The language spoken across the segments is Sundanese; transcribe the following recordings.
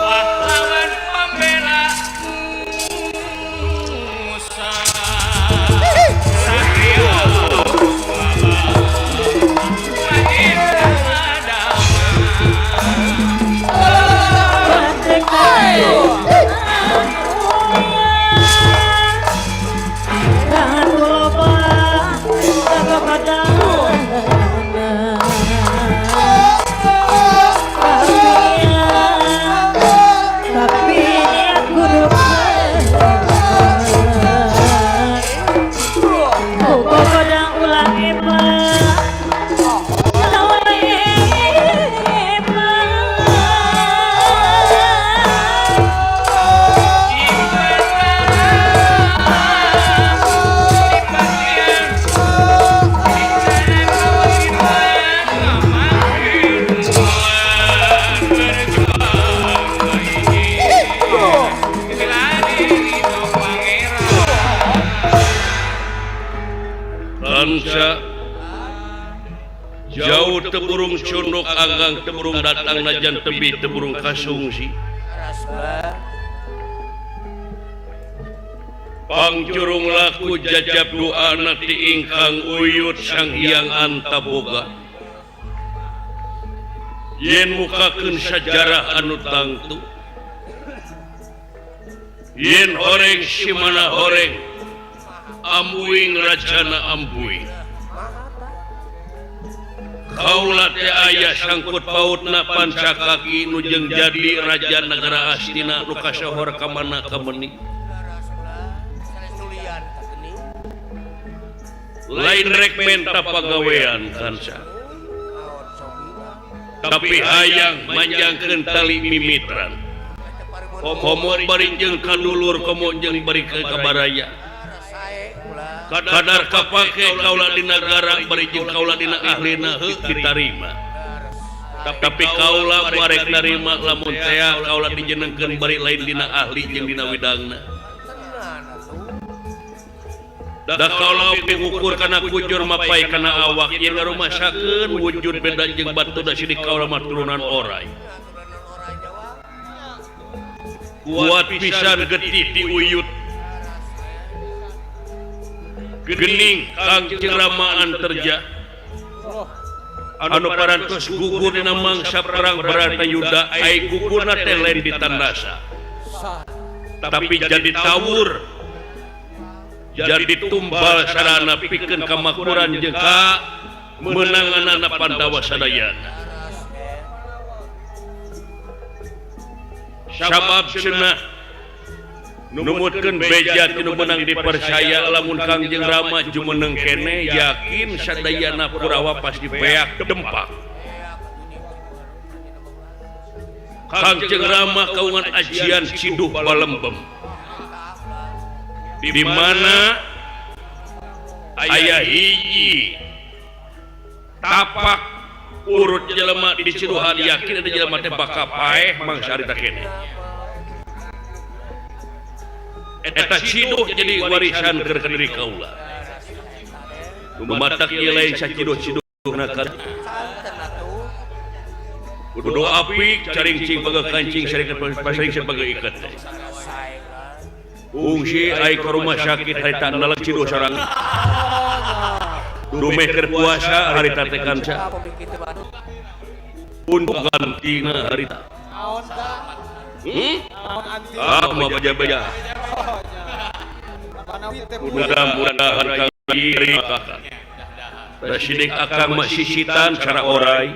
Pahlawan pembela Musa Satrio Wahid Kanca jauh teu burung cunduk agang teu burung datang najan tebih teu burung kasungsi pangjurung laku jajab doana ti ingkang uyut Sang Hyang Antaboga yen mukakeun sajarah anu tangtu yen horeng simana horeng ambuing rajana ambuing kaula teh aya sangkut pautna pancakaki nu jeung jadi raja negara Astina nu kasohor ka mana kameni lain rek menta pagawean kanca tapi hayang manjangkeun tali mimitran komo bari jeung kadulur komo jeung bari ka kabaraya kadar kapake kaula di nagara bari jeung kaula dina ahlina heuh ditarima tapi kaula barek narima lamun tea kaula dijenengkeun bari lain dina ahli jeung dina widangna da kaula ngukur kana kujur mapai kana awak yen ngarumasakeun wujud beda jeung batu da sidik kaula mah turunan orai kuat pisan getih ti uyut gening Kangjeng Rama Anterja anu parantos gugur dina mangsa perang Baratayuda ai gugurna teh lain ditandasa tapi jadi tawur jadi tumbal sarana pikeun kamakmuran jeung ka meunanganana Pandawa sadayana sabab cenah numutkeun beja tinu meunang dipercaya lamun Kangjeng Rama jumeneng kene yakin sadayana Kurawa pasti beak dempak. Kangjeng Rama kaungan ajian Ciduh Balembem di mana aya hiji tapak urut jelema di Ciduhan yakin ada jelema teh bakal paeh mangsa harita kene. Eta ciduh jadi warisan keur ka diri kaula. Nu matak ieu lain saciduh-ciduhna ka. Kudu apik caringcing baga kancing sarikeun pasaring sebagai ikat. Ungsi ai ka rumah sakit harita nalak ciduh sarang. Dumeh keur puasa harita teh kanca. Untuk gantina harita. Ah, mau baja-baja. Mudah-mudahan kang Rasidik akang mah sisitan cara orai.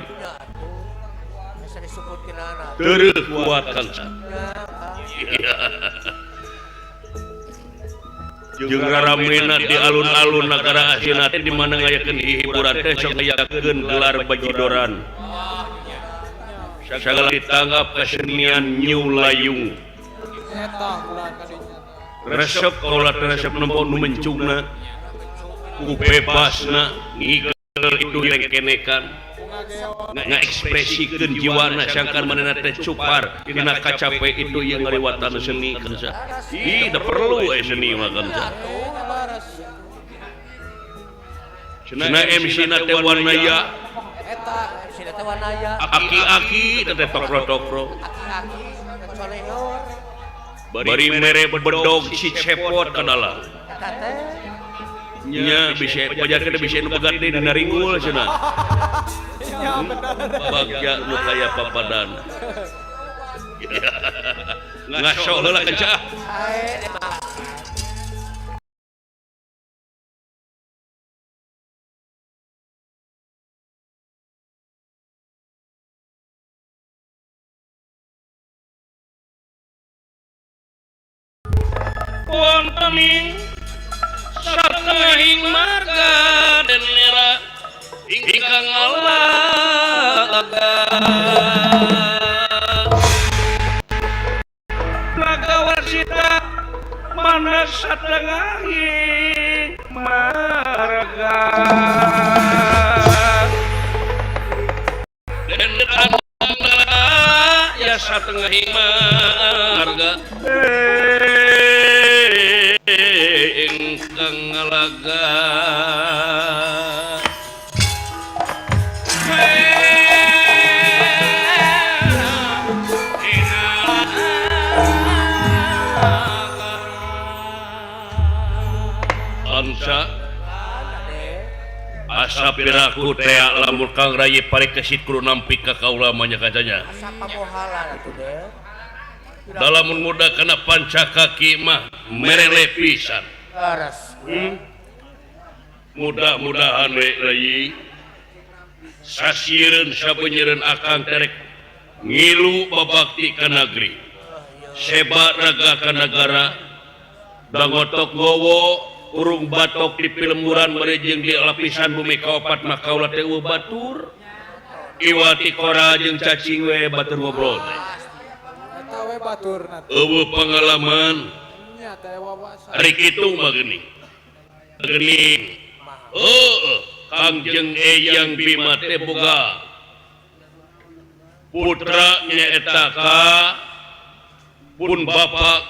Tereuh kuat kanca. Jeung raramena di alun-alun nagara Astina teh di mana ngayakeun hiburan teh sok ngayakeun gelar bajidoran. Sagala ditanggap kesenian New Layung. Resep kaula teh resep nempo nu mencungna ku bebasna ngigel itu lengkenekan. Ngaekspresikeun jiwana sangkan manehna teh cupar dina kacape itu yang ngaliwatan seni kanca. Ih, da perlu we seni mah kanca. Cenah MC na teh warnaya. Eta MC na teh warnaya. Aki-aki teh tokro-tokro. Aki-aki colehor. Bari mere bedog si cepot ka dalam. Eta teh nya bisa pajarkeun bisa nu pegat deui dina ringgul cenah. Bagja nu kaya papadan. Ngaso heula kenca. Wontening satengahing marga den nera ingkang ngalaga naga warsita mana satengahing marga den nera ya satengahing marga ingkang ngalaga. Ansa asa piraku tea lamun Kang Rayi Parikesit kudu nampi ka kaula mah nya kacanya. Asa pamohalan atuh deh. Dalamun muda kana panca kaki mah merele pisan. Leres. Mudah-mudahan we Rayi sasieun sabeunyereun akang terek ngilu babakti ka nagri. Seba raga ka nagara dangotok gowo urung batok di pilemburan bari jeung di lapisan bumi kaopat mah kaula teh eueuh batur. Iwati kora jeung cacing we batur ngobrol teh. Eta we baturna. Eueuh pengalaman. Nya teh wawasan. Ari kitu mah geuning. Geuning. Heueuh, Kangjeng Eyang Bima teh boga putra nyaeta ka pun bapak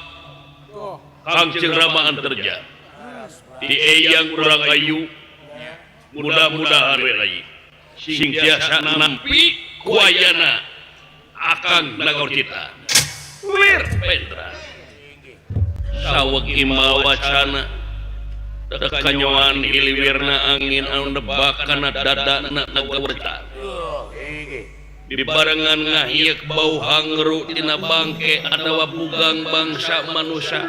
Kangjeng Rama Antarja. Di Eyang urang ayu mudah-mudahan we Rayi sing tiasa nampi ku ayana akang Nagorcita. Wir Pendra saweg ima wacana tekanyoan hiliwirna angin anu nebak kana dadana Nagorcita. Dibarengan ngahiek bau hangru tina bangke atawa bugang bangsa manusia.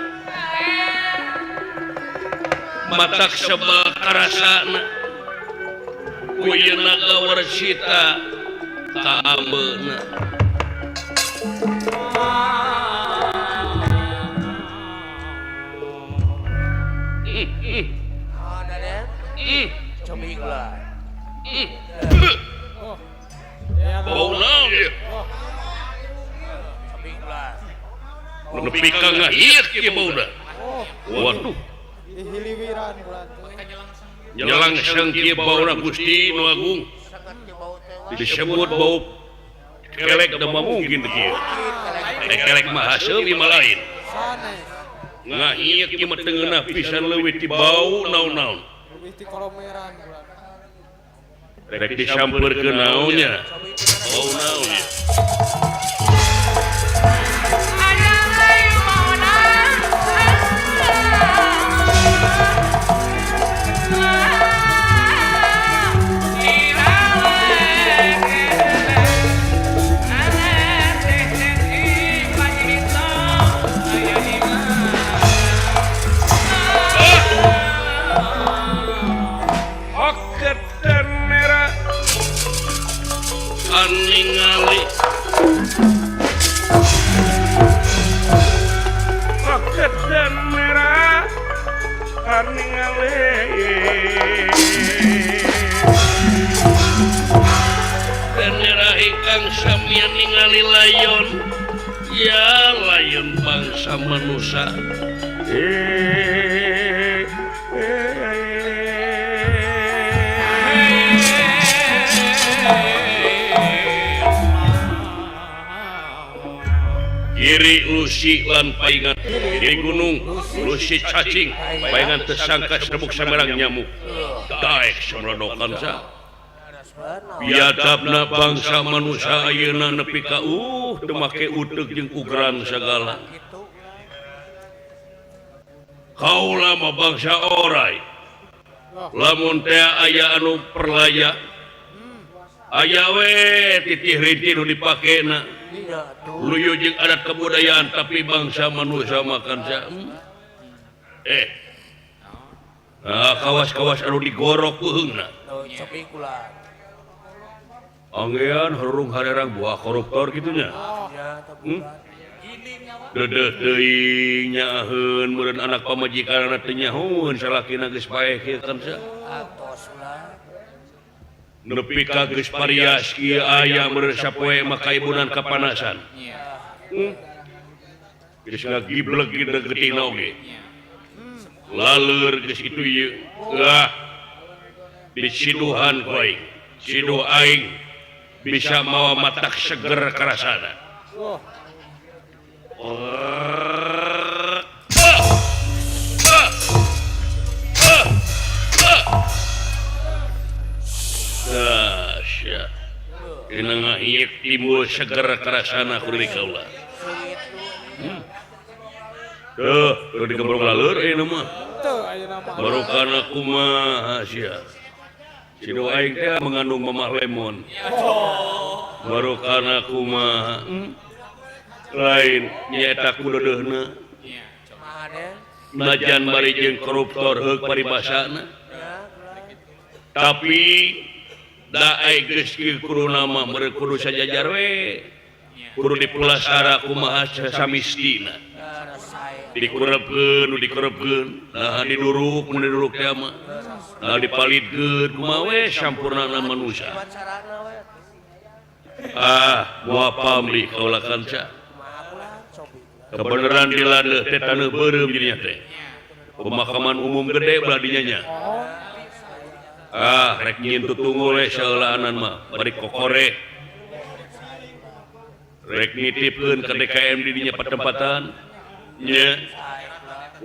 Matak sebab karasana ku ieu Naga Warsita kaambeuna. Bau naon ieu? Nepi ka ngahiek ieu bauna. Waduh. Nyelangseng kieu bauna Gusti Nu Agung. Disebut bau kelek da mah mungkin kieu. Kelek mah haseum ieu mah lain. Ngahiek ieu mah teu ngeunah pisan leuwih ti bau naon-naon. Rek disampeurkeun naonnya? Bau naon ieu? Ningali paketan merah ningali dan merah ingkang samian ningali layon ya layon bangsa manusia. Hiri Lusi lan paingan Hiri gunung Lusi cacing paingan tersangka serbuk samerang nyamuk daek semrodokan sa biadabna bangsa manusia ayeuna nepi ka teu make uteuk jeung ugeran sagala kaula mah bangsa orai lamun teh aya anu perlaya aya we titih rintih nu dipakena luyu jeung adat kebudayaan tapi bangsa manusia makan sa nah kawas-kawas anu digorok peuheungna anggean harurung harerang buah koruptor kitu nya dedeh teuing nyaaheun meureun anak pamajikanna teu nyahoeun salakina geus paeh kieu kan sa nepi ka geus parias kieu aya meureun sapoe mah kaibunan kapanasan geus ngagibleg getihna oge laleur geus kitu ieu ah disiduhan ku aing siduh aing bisa mawa matak seger karasana. Dahsyat. Dina ngahieuk timbul seger karasana ku diri kaula. Tuh, teu digebrok laleur ayeuna mah. Baru kana kumaha sia. Sido aing teh mengandung mamah lemon. Baru kana kumaha. Lain nyaeta ku deudeuhna. Najan bari jeung koruptor heuk paribasana. Tapi da ai geus kieu kuruna mah meureun kudu sajajar we. Kudu dipulasara kumaha samistina. Dikurebkeun nu dikurebkeun, nah diduruk mun diduruk teh mah. Nah dipalidkeun kumaha we sampurnana manusia. Ah, moal pamrih kaula kanca. Kebenaran di ladeuh teh taneuh beureum jadinya teh. Pemakaman umum gede belah dinya nya. Ah, rek nyieun tutungul we saeulaanan mah bari kokore. Rek nitipkeun ka DKM di dinya patempatan. Nya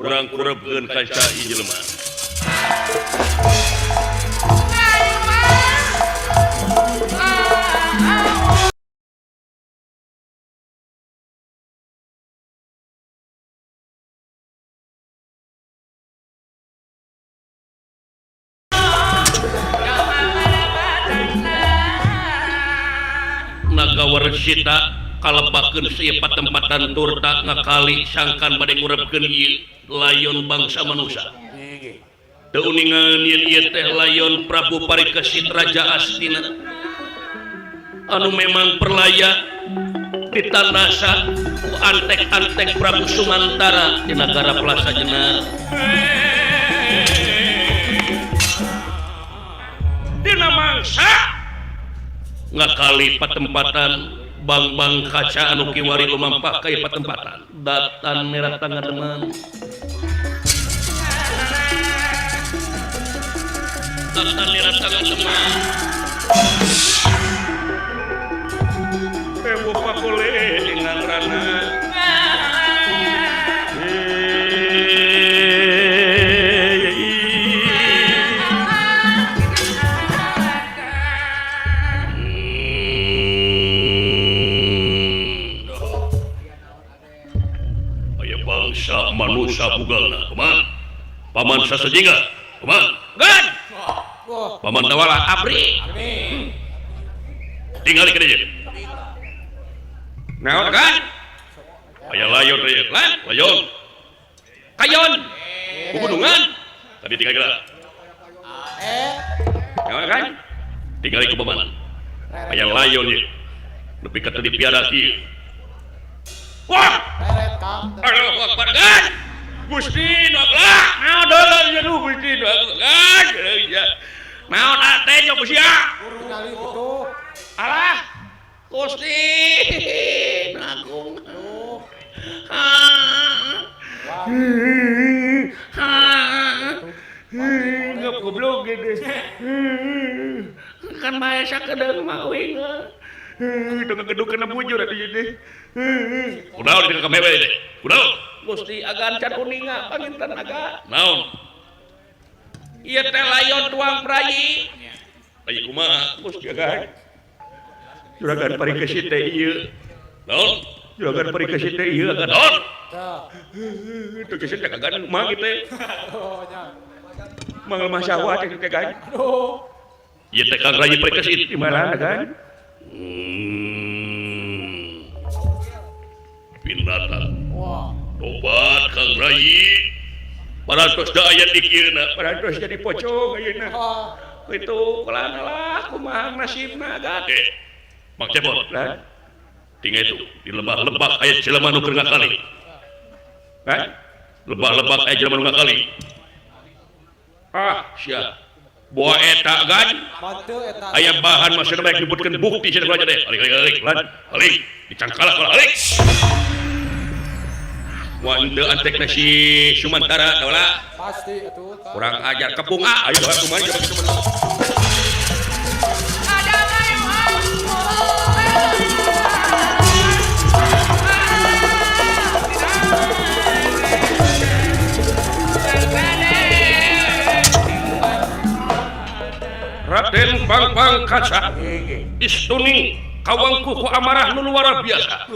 urang kurebkeun kanca ieu jelema. Nagawarsita kalebakeun sieu patempatan turta ngakali sangkan bade ngurebkeun ieu layon bangsa manusia. Teu uningan yen ieu teh layon Prabu Parikesit Raja Astina anu memang perlaya ditandasa ku antek-antek Prabu Sumantara di nagara Plaza Jenar. Dina mangsa ngakali patempatan bang-bang kaca anu kiwari lumampah ka patempatan datan merah tangademan datan merah tangademan ewo pakole dengan rana manusia bugalna paman paman sasajingga paman gan paman tawala abri tinggal ke dieu naon kan aya layon teh lan layon kayon kugunungan tadi tinggal geura naon kan tinggal ke paman aya layon ieu nepi ka teu dipiara kieu. Wah! Allahu Akbar kan? Gusti nu lah, naon deuleu ieu nu Gusti nu kan? Naon ate nyok sia? Alah, Gusti agung. Ngep goblok gede. Kan bae sakedeung mah uing. Teu ngegedug kana bujur atuh ieu teh. Kunaon teh ka mewe teh? Kunaon? Gusti agan can uninga panginten aga. Naon? Ieu teh layon tuang prayi. Prayi kumaha? Gusti agan. Juragan parikesit teh ieu. Naon? Juragan parikesit teh ieu agan. Naon? Teu geus teh agan kumaha kitu teh? Manggal masawa teh teh kan. Aduh. Ieu teh Kang Rayi parikesit di mana agan? Pinata. Wah. Tobat Kang Rayi. Parantos da aya di kieuna, parantos jadi pocong ayeuna. Kitu kulana lah kumaha nasibna agan. Mang Cepot, lah. Tinggal itu di lebak-lebak aya jelema nu keur ngakali. Hah? Lebak-lebak aya jelema nu ngakali. Ah, sia. Boa eta gan. Aya bahan maksudna baik nyebutkeun bukti cenah kula teh. Alik alik alik alik dicangkalak kula alik. Moal henteu antekna si Sumantara daula. Pasti atuh. Kurang ajar kepung ah, ayo kumaha coba kumaha. Raden Bangpang Kaca Istuni kawangku ku amarah nu luar biasa.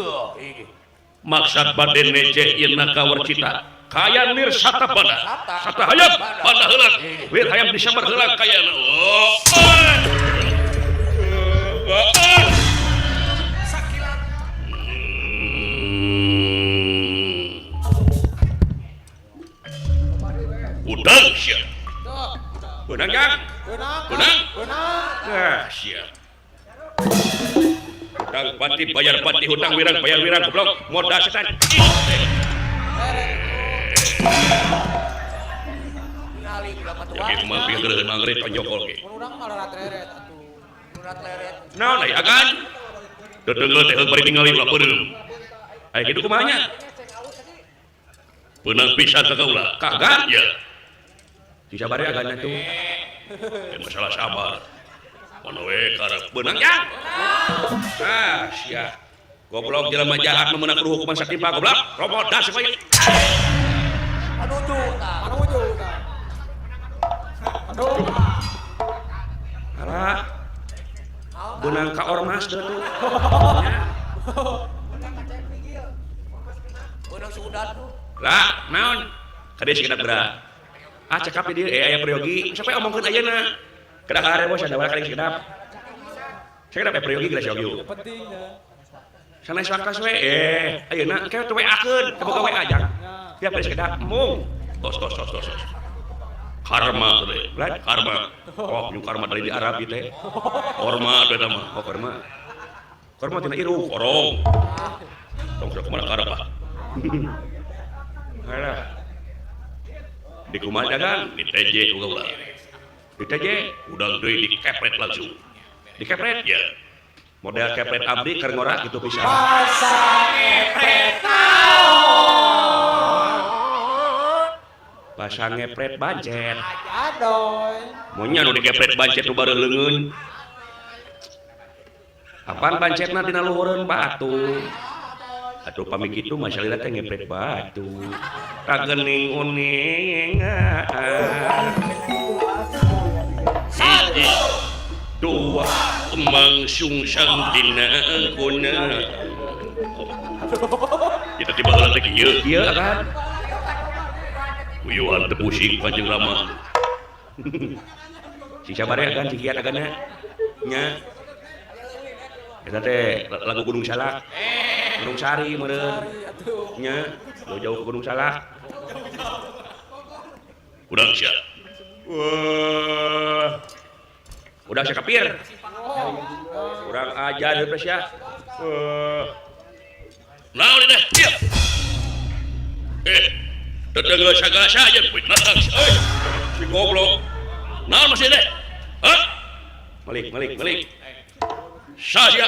Maksad baden nece ieuna kawarcita kaya lir sata pada sata hayam pada heula lir hayam disambar heula kayana. Oh. Udang sia. Beunang Kang? Beunang. Ah sia. Hutang pati bayar pati hutang wirang bayar wirang goblok modal setan. Yakin mah pikeun mangre tonjokol ge. Urang mah leret atuh. Leret. Naon aya agan? Dedeunggeul teh bari ningali ulah peureum. Aya kitu kumaha nya? Beunang pisan ka kaula. Kagan ya. Disabari agan atuh. Masalah sabar. Mana we karep beunang ya? Ah sia. Goblok jelema jahat mah meunang kudu hukuman satimpa goblok. Robot das supaya. Panuju tah. Panuju tah. Aduh. Alah. Beunang ka ormas teh tuh. Beunang sudan tuh. Lah, naon? Kade si gerak. Ah cekap di dieu aya peryogi. Sampai omongkeun ayeuna. Kedah karebo sia kali sekedap. Sekedap aya peryogi geus yogi. Pentingnya. Sanes waktos we ayeuna engke teu WA-keun, teu boga WA jang. Tiap bari sekedap embung. Tos tos tos tos. Karma teh, karma. Oh, yung karma dari di Arab ieu teh. Korma teh eta mah, oh korma. Korma tina irung, korong. Tong sok kumaha karep ah. Alah. Di kumaha dagang di TJ ulah. Di TJ udang deui dikepret langsung. Dikepret ya. Model kepret abdi keur ngora kitu pisan. Pasang ngepret naon? Pasang ngepret bancet. Adoy. Monya nu dikepret bancet nu bareuh leungeun. Apaan bancetna dina luhureun batu. Atuh pami kitu mah salila teh ngepret batu. Kagening uning. Hiji dua emang sungsang dina kuna. Kita tiba heula teh kieu kieu kan. Uyuhan teu pusing Kanjeng Rama. Si sabare agan si kiat agana. Nya. Eta teh lagu Gunung Salak. Gunung Sari meureun. Nya, jauh-jauh ke Gunung Salak. Udang sia. Wah. Udah sia kapir. Kurang ajar heup sia. Naon teh? Ieu. Tetangga sagasa aja binatang euy. Si goblok. Naon masih teh? Hah? Malik, malik, malik. Sa sia.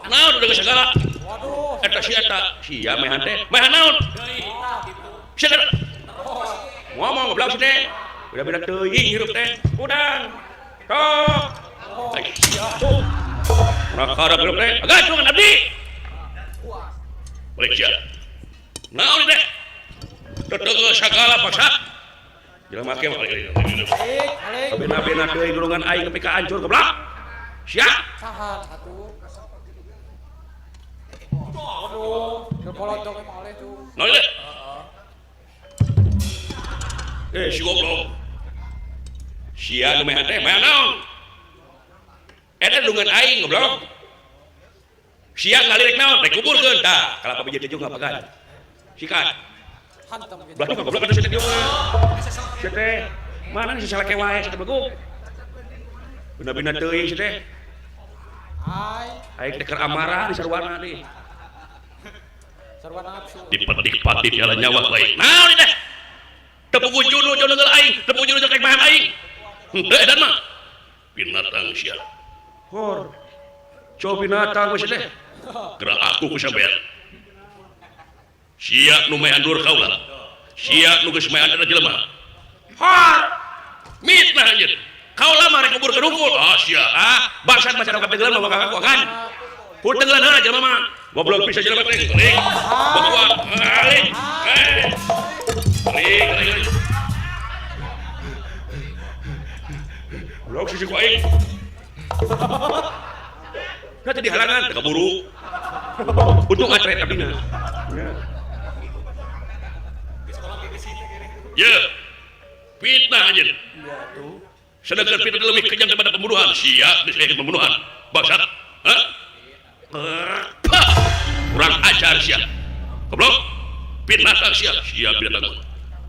Naon udah segala. Waduh. Eta si eta sia mehan teh. Mehan naon? Sia teh. Ngomong goblok si teh. Udah beda teuing hirup teh. Udang. Tok. Ai sia tuh. Prakara belum teh. Agan abdi. Balik sia. Naon teh? Teteu sagala paksa. Jelema ke mah. Bena-bena deui golongan aing nepi ka hancur goblok. Sia. Saha atuh. Aduh, kepolocok emang oleh tuh. Naon teh? Eh, si goblok. Sia nu mehan teh, mehan naon? Eta dungan aing goblok. Sia ngalirik naon? Rek kuburkeun tah. Kalapa biji teh juga pagan. Sikat. Hantam gitu. Belah goblok atuh sia teh. Sia teh mana si salake wae sia teh begu. Bina-bina teuing sia teh. Ai, Aing teh keur amarah di sarwana deui. sarwana nafsu. Dipetik-patik jalan nyawa bae. Naon teh? Teu puguh jodoh jodoh aing, teu puguh jodoh rek mahan aing. Henteu edan mah. Binatang sia. Hor. Coba binatang we teh. Gerak aku ku sampean. Sia nu maehan dur kaula. Sia nu geus maehan eta jelema. Hor. Mitnah anjeun. Kaula mah rek kuburkeun hungkul. Ah sia, ah bangsat maca ka tenggelam mah bakal aku kan. Ku tenggelam heula jelema mah. Goblok bisa jelema teh. Ling. Bawa. Ling. Ling, ling. Goblok sisi ku aing. Nah tadi halangan, teu kaburu. Untung atret abdina. Ya. Fitnah anjeun. Iya tuh. Sedangkan fitnah lebih kejam daripada pembunuhan. Sia disebut pembunuhan. Bangsat. Hah? Kurang ajar sia. Goblok. Fitnah tak sia. Sia binatang.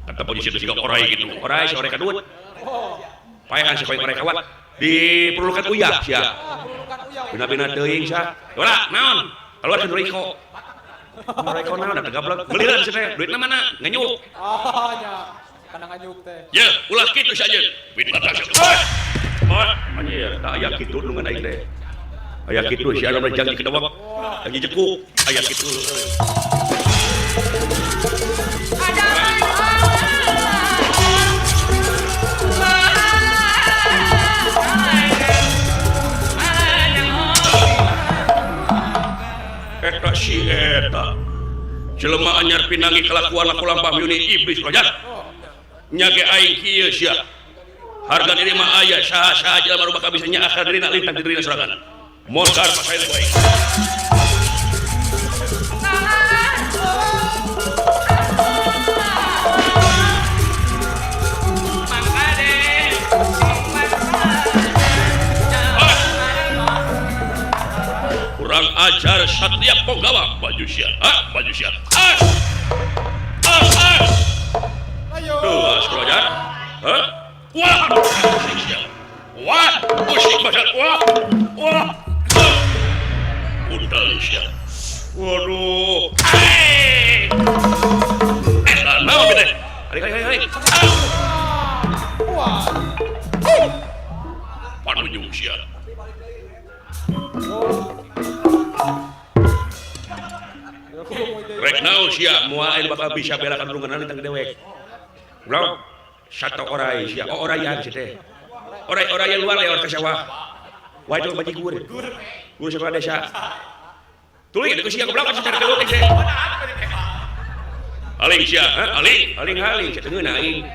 Kata polisi itu siga orai gitu. Orai si orai kadut. Oh, Paehan si orai kawat. Diperlukan uyah sia. ah, perlukan uyah. Bina-bina teuing sia. Ora, naon? Keluar ke Riko. Riko naon da gablek. Beliran sia teh. Duitna mana? Nganyuk. Ah, nya. Kana nganyuk teh. Ya, ulah kitu sia anjeun. Binatang sia. Oh, anjir, tak aya kitu nungan aing teh. Aya kitu sia anu janji kedewek. Janji jekuk, aya kitu. Eta si eta. Jelema anyar pinangi kelakuan laku lampah miuni iblis rojat. Nya ge aing kieu sia. Harga diri mah aya saha-saha jelema nu bakal bisa nyaah ka dirina lintang di dirina sorangan. Mosar pasaeun ku aing. Kurang ajar Satria Ponggawa baju sia. Ah, baju sia. Ah. Ah, ah. Ayo. Tuh, kurang ajar. Hah? Wah, musik sia. Wah, musik basah. Wah. Wah. Untal sia. Waduh. Hey. Eh, naon teh? Arik, arik, arik. Ah. Wah. Panunjung sia. Rek naon sia moal aya bakal bisa bela ka dulungan lintang dewek. Blok satu orai sia, oh orayan sia teh. Orai-orayan luar lewat ka sawah. Wae itu bajigur. Guru sekolah desa. Tuluy ku sia goblok sia gelut teh. Aling sia, ha? Aling, aling aling sia teu ngeunah aing.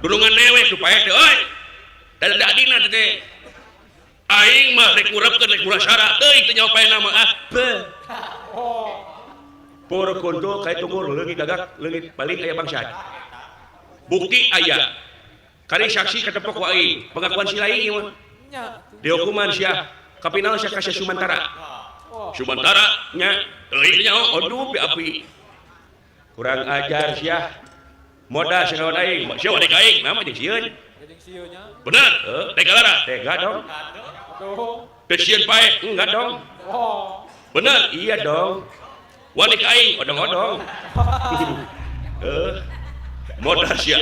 Dulungan dewek nu paeh teh euy. Da da adina teh. Aing mah rek ngurapkeun rek murasara teuing teu nyawa paehna mah ah. Beuh. Pur kuntul kayak tunggur leungit gagak leungit balik aya bangsat. Bukti aya. Kari saksi ketepok ku aing, pengakuan si lain ieu mah. Nya. Dihukuman sia, kapinal sia ka sia Sumantara. Oh, Sumantara nya teuing nyaho aduh pi api. Kurang ajar sia. Modal sia kawan aing, sia wani ka aing, nama jeung sieun. jeung sieun nya. Bener? Tega lara? Tega dong. Aduh. Teu sieun pae? Enggak dong. Oh. Bener? Iya dong. Wani ka aing, odong-odong. Modal sia.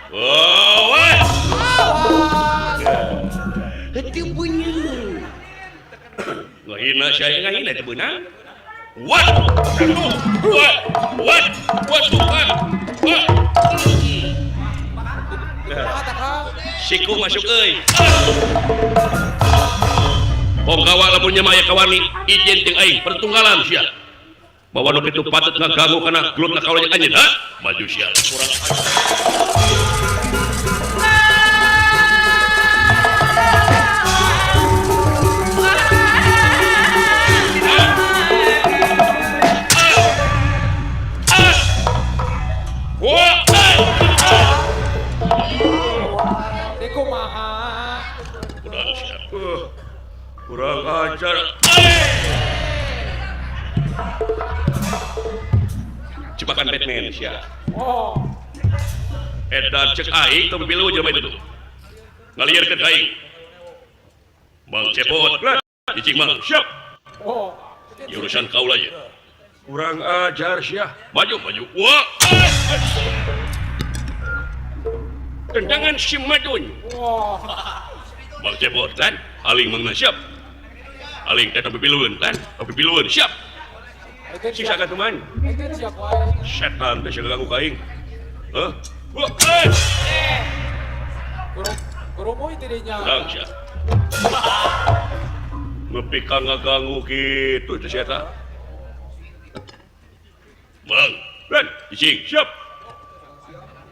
Oh, wah. Henteu beunyeung. Ngahina sia ngahina teu beunang. What? What? What? What? What? What? Kumaha tah, Kang? Siku masuk euy. Ponggawa lamun nya mah aya kawani izin jeung aing pertunggalan sia. Bawa nu kitu patut ngaganggu kana gelutna kaula jeung anjeun, ha? Maju sia. Kurang kurang ajar. Jebakan Batman sia. Oh. Edan cek aing teu pilu jelema itu. Ngalieurkeun ka aing. Mang Cepot, cicing Mang, siap. Oh. Ya urusan kaula ye. Kurang ajar sia. Maju, maju. Wah. Tendangan si Madun. Wah. Mang Cepot kan, aling mangna siap. Aling teh tapi pilueun kan, tapi pilueun siap. Siksa ka teman. Setan teh ganggu ka aing. Heuh. Wah. Guru teh dinya. Urang sia. Nepi ka ngaganggu kitu teh sia eta. Mang, lan, cicing, siap.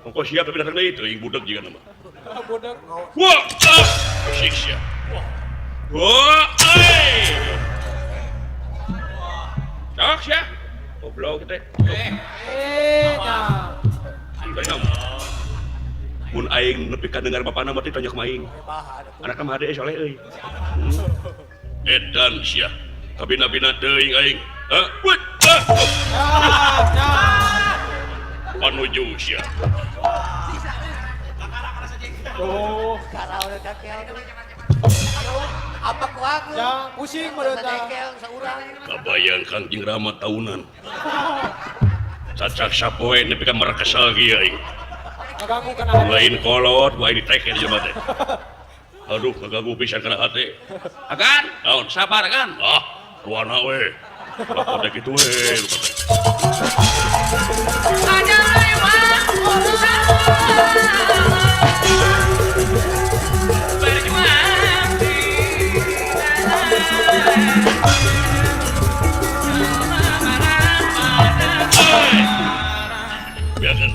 Ongko siap tapi datang deui teuing budak jiga nama. Budak. Wah, siksa. Wah, eh. Cok sia. Goblok teh. Eh, nah. Mun aing nepi ka dengar bapana mah teh tanya ka aing. Anakna mah hade soleh euy. Edan sia. Kabina-bina teuing aing. Hah? Wut. Panuju sia. Oh, apa ku aku? Ya, pusing meureun tah. Kabayang Kangjeng Rama taunan. Cacak sapoe nepi ka marakesal kieu aing. Ngaganggu kana hate. Lain kolot, wae diteken jelema teh. Aduh, ngaganggu pisan kana hate. Agan, naon sabar agan. Ah, ruana we. Lapor teh kitu we, lupa teh. Biarkan.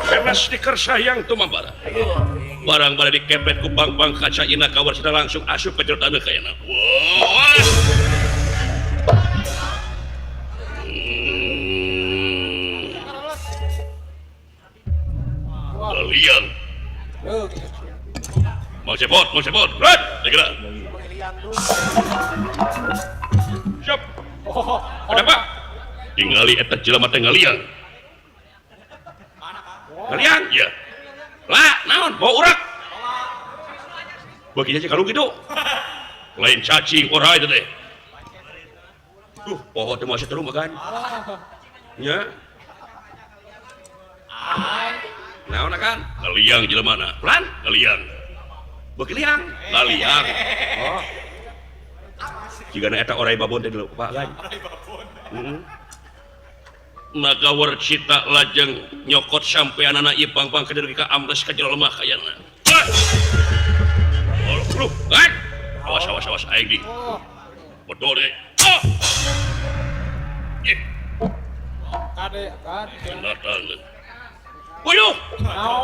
Karena stiker sayang tuh mambara. Barang balik dikepet ku pang-pang kaca ina kawar sudah langsung asup ke jero taneuh kayana. Wah. Liang. Mau cepot, mau cepot. Run, segera. Siap. Kenapa? Tingali eta jelema teh ngaliang. Ngaliang? Ya. Lah, naon? Bawa urak. Bagi cacing kalung kitu. Lain cacing orai teh teh. Duh, poho teh moal setrum makan. Nya. Naon akan? Ngaliang jelemana. Pelan, ngaliang. Beuki liang, ngaliang. Oh. Jigana eta orai babon teh dulu, Pak kan. Heeh. Nagawar cita lajeng nyokot sampeanana ieu pang-pang ka ka ambles ka jero lemah kayana. Oh, kan? Awas awas awas aing di. Bedol deui. Ah. Ih. Kade kan. Datang. Uyuh.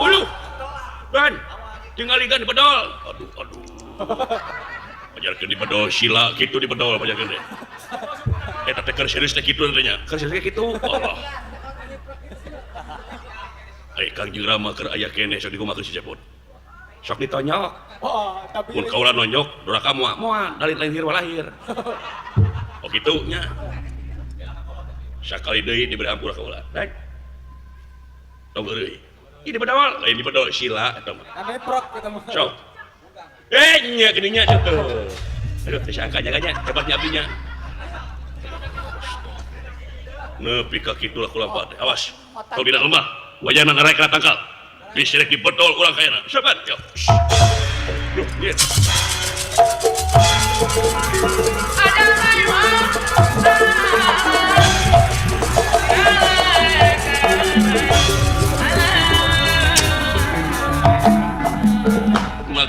Uyuh. Dan tinggalikan bedol. Aduh aduh. Pajarkeun di bedol sila kitu di bedol pajarkeun teh. Eta teh keur serius teh kitu teh nya. Keur serius teh kitu. Allah. Ai Kangjeng Rama keur aya keneh sok dikumakeun si Cepot. Sok ditonyok. Oh, tapi mun kaula nonyok doraka moal moal dalin lain lahir walahir. Oh kitu nya. Sakali deui diberi ampura kaula. Rek. Tong heureuy. Ieu di bedol, lain di bedol sila eta mah. Aneprok eta mah. Sok. Eh nya geuning nya tuh. Aduh teh sangka nya hebatnya abdinya. Nepi ka kitu lah kula teh. Awas. Tong dina lemah, wajahna ngarek kana tangkal. Disirek di bedol urang kayana. Sobat, yo. Duh, ieu.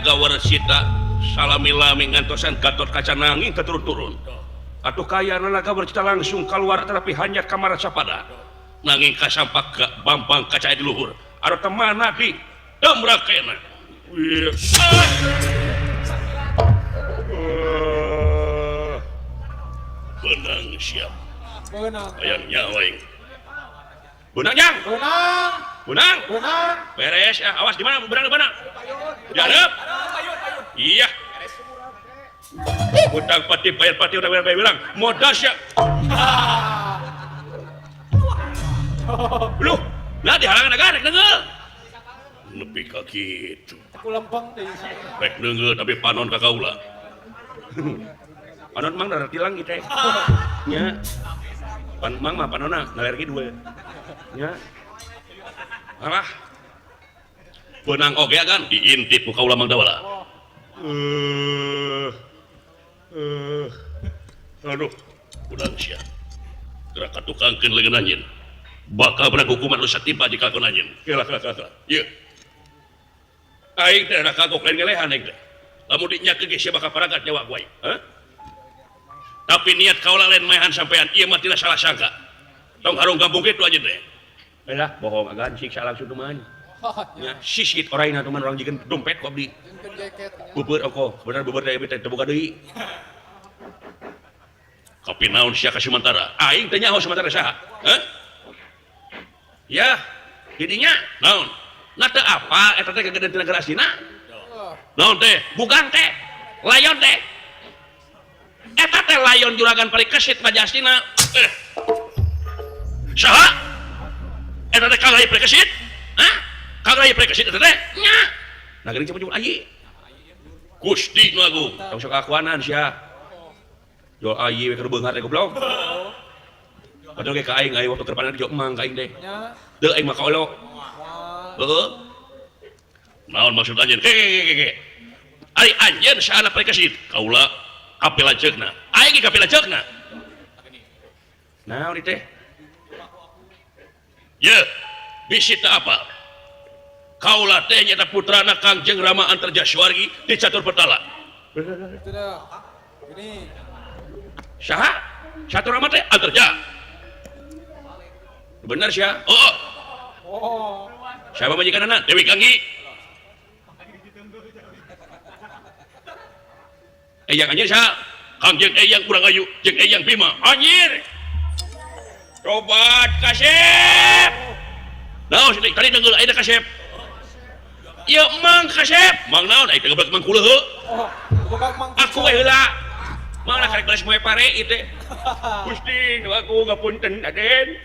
Naga Warsita salami-lami ngantosan Gatot Kaca nanging keturun-turun. Atuh kaya Naga Warsita langsung keluar tetapi hanya kamar sapada. Nanging kasampak ka Bambang Kaca di luhur. Anu temana di demrakena. Benang siap. Benang. Hayang nyawa aing. Benang jang. Benang. Benang. Benang. Beres ya, awas di mana? Benang di mana? Di hareup. Iya. Utang pati bayar pati udah bayar bilang modal siap. Loh, nah dihalangan negara rek neunggeul. Nepi ka kitu. Aku lempeng deui. Rek neunggeul tapi panon ka kaula. Panon mang darah tilang kitu. Nya. Pan mang mah panonna ngaler kidul. Nya. Alah. Benang oge kan diintip ku kaula Mang Dawala. Aduh, udang sia. Gerak katukangkeun leungeun anjeun. Bakal menang hukuman nu satimpa jika kalakon anjeun. Kela kela kela. Ieu. Aing teh rada kagok lain ngelehan aing teh. Lamun dinyakeun ge sia bakal paragat nyawa ku aing. Hah? Tapi niat kaula lain maehan sampean, ieu mah tina salah sangka. Tong harung kampung kitu anjeun teh. Lah, bohong agan siksa langsung tuman. Ya, sisit oraina tuman urang jikeun dompet ku abdi. Beubeur ongkoh, bener beubeur teh teh boga deui. Kapi naon sia ka Sumantara? Aing teh nyaho Sumantara saha? Hah? Ya, didinya naon? Na teu apa eta teh kagedean tina negara Astina? Naon teh? Bukan teh. Layon teh. Eta teh layon juragan Parikesit Raja Astina. Saha? Eta teh Kang Rai Parikesit? Hah? Kang Rai Parikesit eta teh? Nya. Nah geuning cepet ayi. Gusti nu agung, tong sok akuanan sia. Jual ayi we keur beunghar teh goblok. Padahal ge ka aing aing waktu keur panen jok emang ka aing teh. Deuk aing mah ka olo. Heeh. Naon maksud anjeun? Ke ke ke. Ari anjeun saana Parikesit? Kaula kapila ceukna. Aing ge kapila ceukna. Naon ieu teh? Ye, bisi teu apa? Kaula teh nyata putrana Kangjeng Rama Antarjaswargi di Catur Petala. Ini. Saha? Catur Rama teh Antarja. Bener sia? Oh. Oh. Siapa majikanana? Dewi Kanggi. Eyang anjir saha? Kangjeng Eyang Kurang Ayu, jeung Eyang Bima. Anjir. Tobat kasep. Naon sih tadi nenggel ayeuna kasep. Ieu Mang kasep. Mang naon aing teh geblek Mang kuleuh. Oh, bukan Mang. Aku we heula. Mang lah karek beres moe pare ieu teh. Gusti nu aku ngapunten Aden.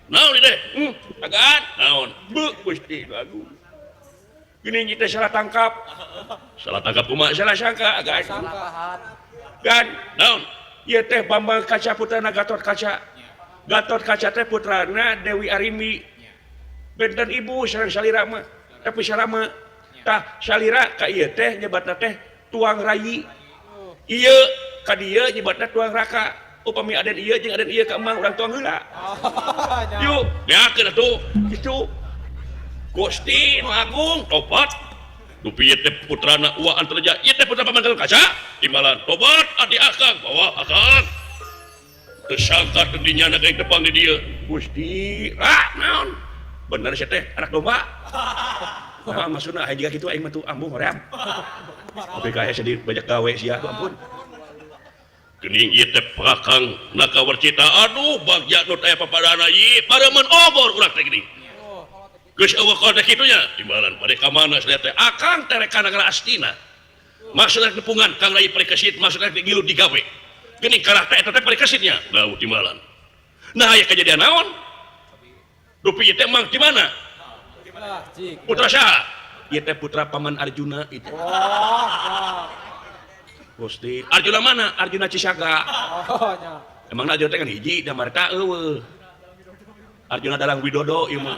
Naon ieu teh? Agan. Naon? Beuh Gusti nu agung. Geuning kita salah tangkap. Salah tangkap kumaha? Salah sangka agan. Gan, naon? Ieu teh Bambang Kaca putrana Gatot Kaca. Gatot Kaca teh putrana Dewi Arimbi. Benten ibu sareng salira mah. Tapi salama tah salira ka ieu teh nyebatna teh tuang rayi. Ieu ka dieu nyebatna tuang raka. Upami aden ieu jeung aden ieu ka emang urang tuang heula. Yuk, beakeun atuh. Kitu. Gusti nu agung tobat. Dupi ieu teh putrana Uwa Antarja, ieu teh putra Paman Gatot Kaca. Timbalan tobat adi akang bawa akang. Teu sangka teu dinyana ka tepang di dieu. Gusti, ah naon? Bener sia teh anak domba. Nah, maksudna aya jiga kitu aing mah tuh ambuh hoream. Tapi kaya sedih banyak gawe sia tuh ampun. Geuning ieu teh pakang Naga Warcita, aduh bagja nu teh papadana ieu pareumeun obor urang teh geuning. Geus eueuh kode kitu nya timbalan bade ka mana sia teh akang teh rek ka nagara Astina. Maksudna nepungan Kang Rai Parikesit maksudna gilu digawe. Geuning kalah teh eta teh Parikesitnya dauh timbalan. Nah aya kejadian naon? Dupi ieu teh mang di mana? Putra saha? Ieu teh putra Paman Arjuna itu. Oh, Gusti, Arjuna mana? Arjuna Cisaga. Oh, nya. Emang Arjuna teh kan hiji da marta eueuh. Arjuna Dalang Widodo ieu mah.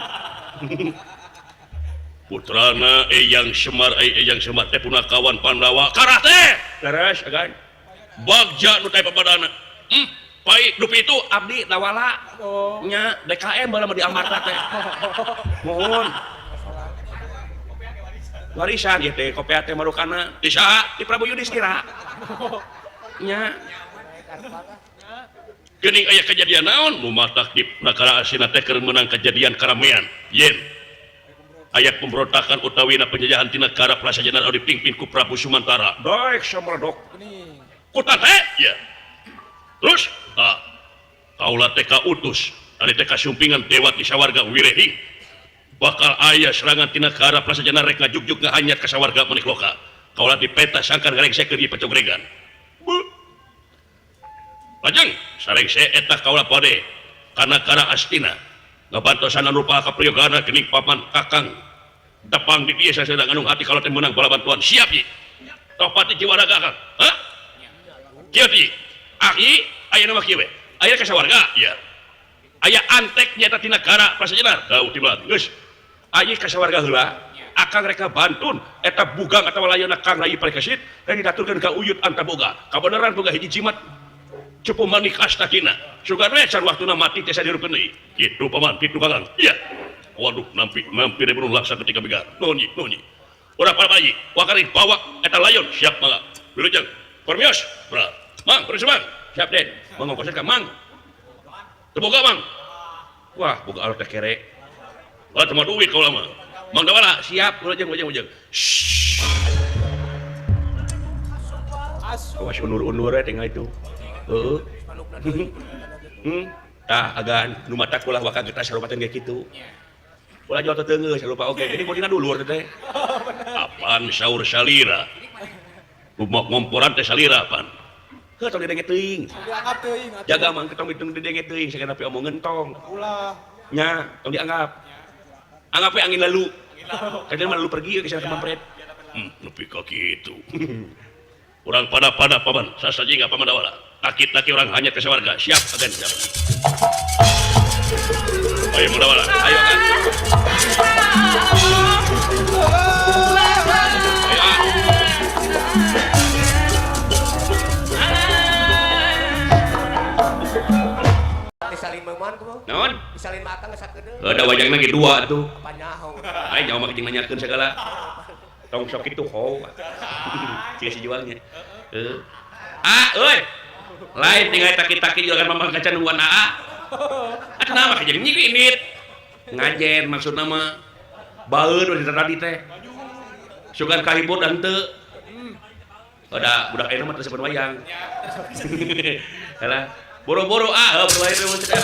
Putrana Eyang Semar, Eyang Semar teh punakawan Pandawa. Karah teh. Leres agan. Bagja nu teh papadana. Pai dupi itu abdi Dawala. Oh. Nya DKM bae mah di Amarta teh. Mohon. Warisan ieu teh kopea teh marukana. Di saha? Di Prabu Yudhistira. Nya. Geuning aya kejadian naon? Nu matak di Nagara Astina teh keur meunang kejadian karamean. Yen aya pemberontakan utawina penjajahan ti negara Prasajanan anu dipimpin ku Prabu Sumantara. Daek samredok. Kuta teh? Ya. Terus, ah, kaula teh kautus, ari teh kasumpingan dewa ti sawarga Wirehi. Bakal aya serangan ti negara Prasajanan rek ngajugjug ngahanyat ka sawarga Manikloka. Kaula dipeta sangkan ngarengsekeun ieu pacogregan. Bu. Lajeng sarengse eta kaula bade ka nagara Astina. Ngabantosan anu rupa kapriyogana geuning paman kakang. Tepang di dieu sasedang anu hati kaula teh meunang bala bantuan. Siap ye. Topati jiwa raga akang. Hah? Kieu ti. Aki aya nama kieu we. Aya ka sawarga? Iya. Aya antek nyata ti nagara Prasajanan. Tau tiba. Geus. Aya ka sawarga heula. Akang rek bantun eta bugang atawa layana Kang Rayi Parikesit rek diaturkeun ka Uyut Antaboga. Kabeneran boga hiji jimat cupu manik astakina. Sugan we can waktuna mati teh sadirupkeun deui. Kitu paman, kitu kakang. Iya. Waduh, nampi mampir burung laksa ketika begar. Nuhun ye, nuhun ye. Urang para bayi, wakari bawa eta layon siap mangga. Wilujeng. Kormios, bra. Mang, terus Mang. Siap Den. Mang ngongkosan ka Mang. Teu boga Mang. Wah, boga alot teh kere. Wah, teu duit kaula mah. Mang Dawala, siap, wilujeng, wilujeng, wilujeng. Shhh. Awas undur-undur we tinggal itu. Heeh. Tah agan nu matak ulah waka getas sarupaten ge kitu. Ulah jual teu teunggeus sarupa oge. Jadi bodina dulur teh. Apaan saur salira? Rumah ngomporan teh salira apaan? Heuh tong didenge teuing. Dianggap teuing atuh. Jaga mang tong didenge teuing sakeun tapi omongeun tong. Ulah. Nya, tong dianggap. Anggap we angin lalu. Kadang mah lalu pergi ke sana kemampret. Nepi ka kitu. Urang pada-pada paman, sasaji enggak paman Dawala. Taki-taki orang hanya ke sawarga. Siap agan siap. Ayo Mang Dawala, ayo agan. Ayo. Disalin meuman kumaha? Naon? Disalin mah akang geus sakedeung. Heuh da wajangna ge dua atuh. Panyaho. Aing nyawa mah jeung nanyakeun sagala. Tong sok kitu ho. Sia si jualnya. Heuh. Ah, euy. Lain tinggal taki-taki juga kan mamang kaca nungguan aa. Atuh nama ka jeung nyi init. Ngajen maksudna mah. Baeun we tadi teh. Sugan kahibur dan teu. Ada budak ayeuna mah teu sepen wayang. Halah, boro-boro ah, heuh boro wae teh.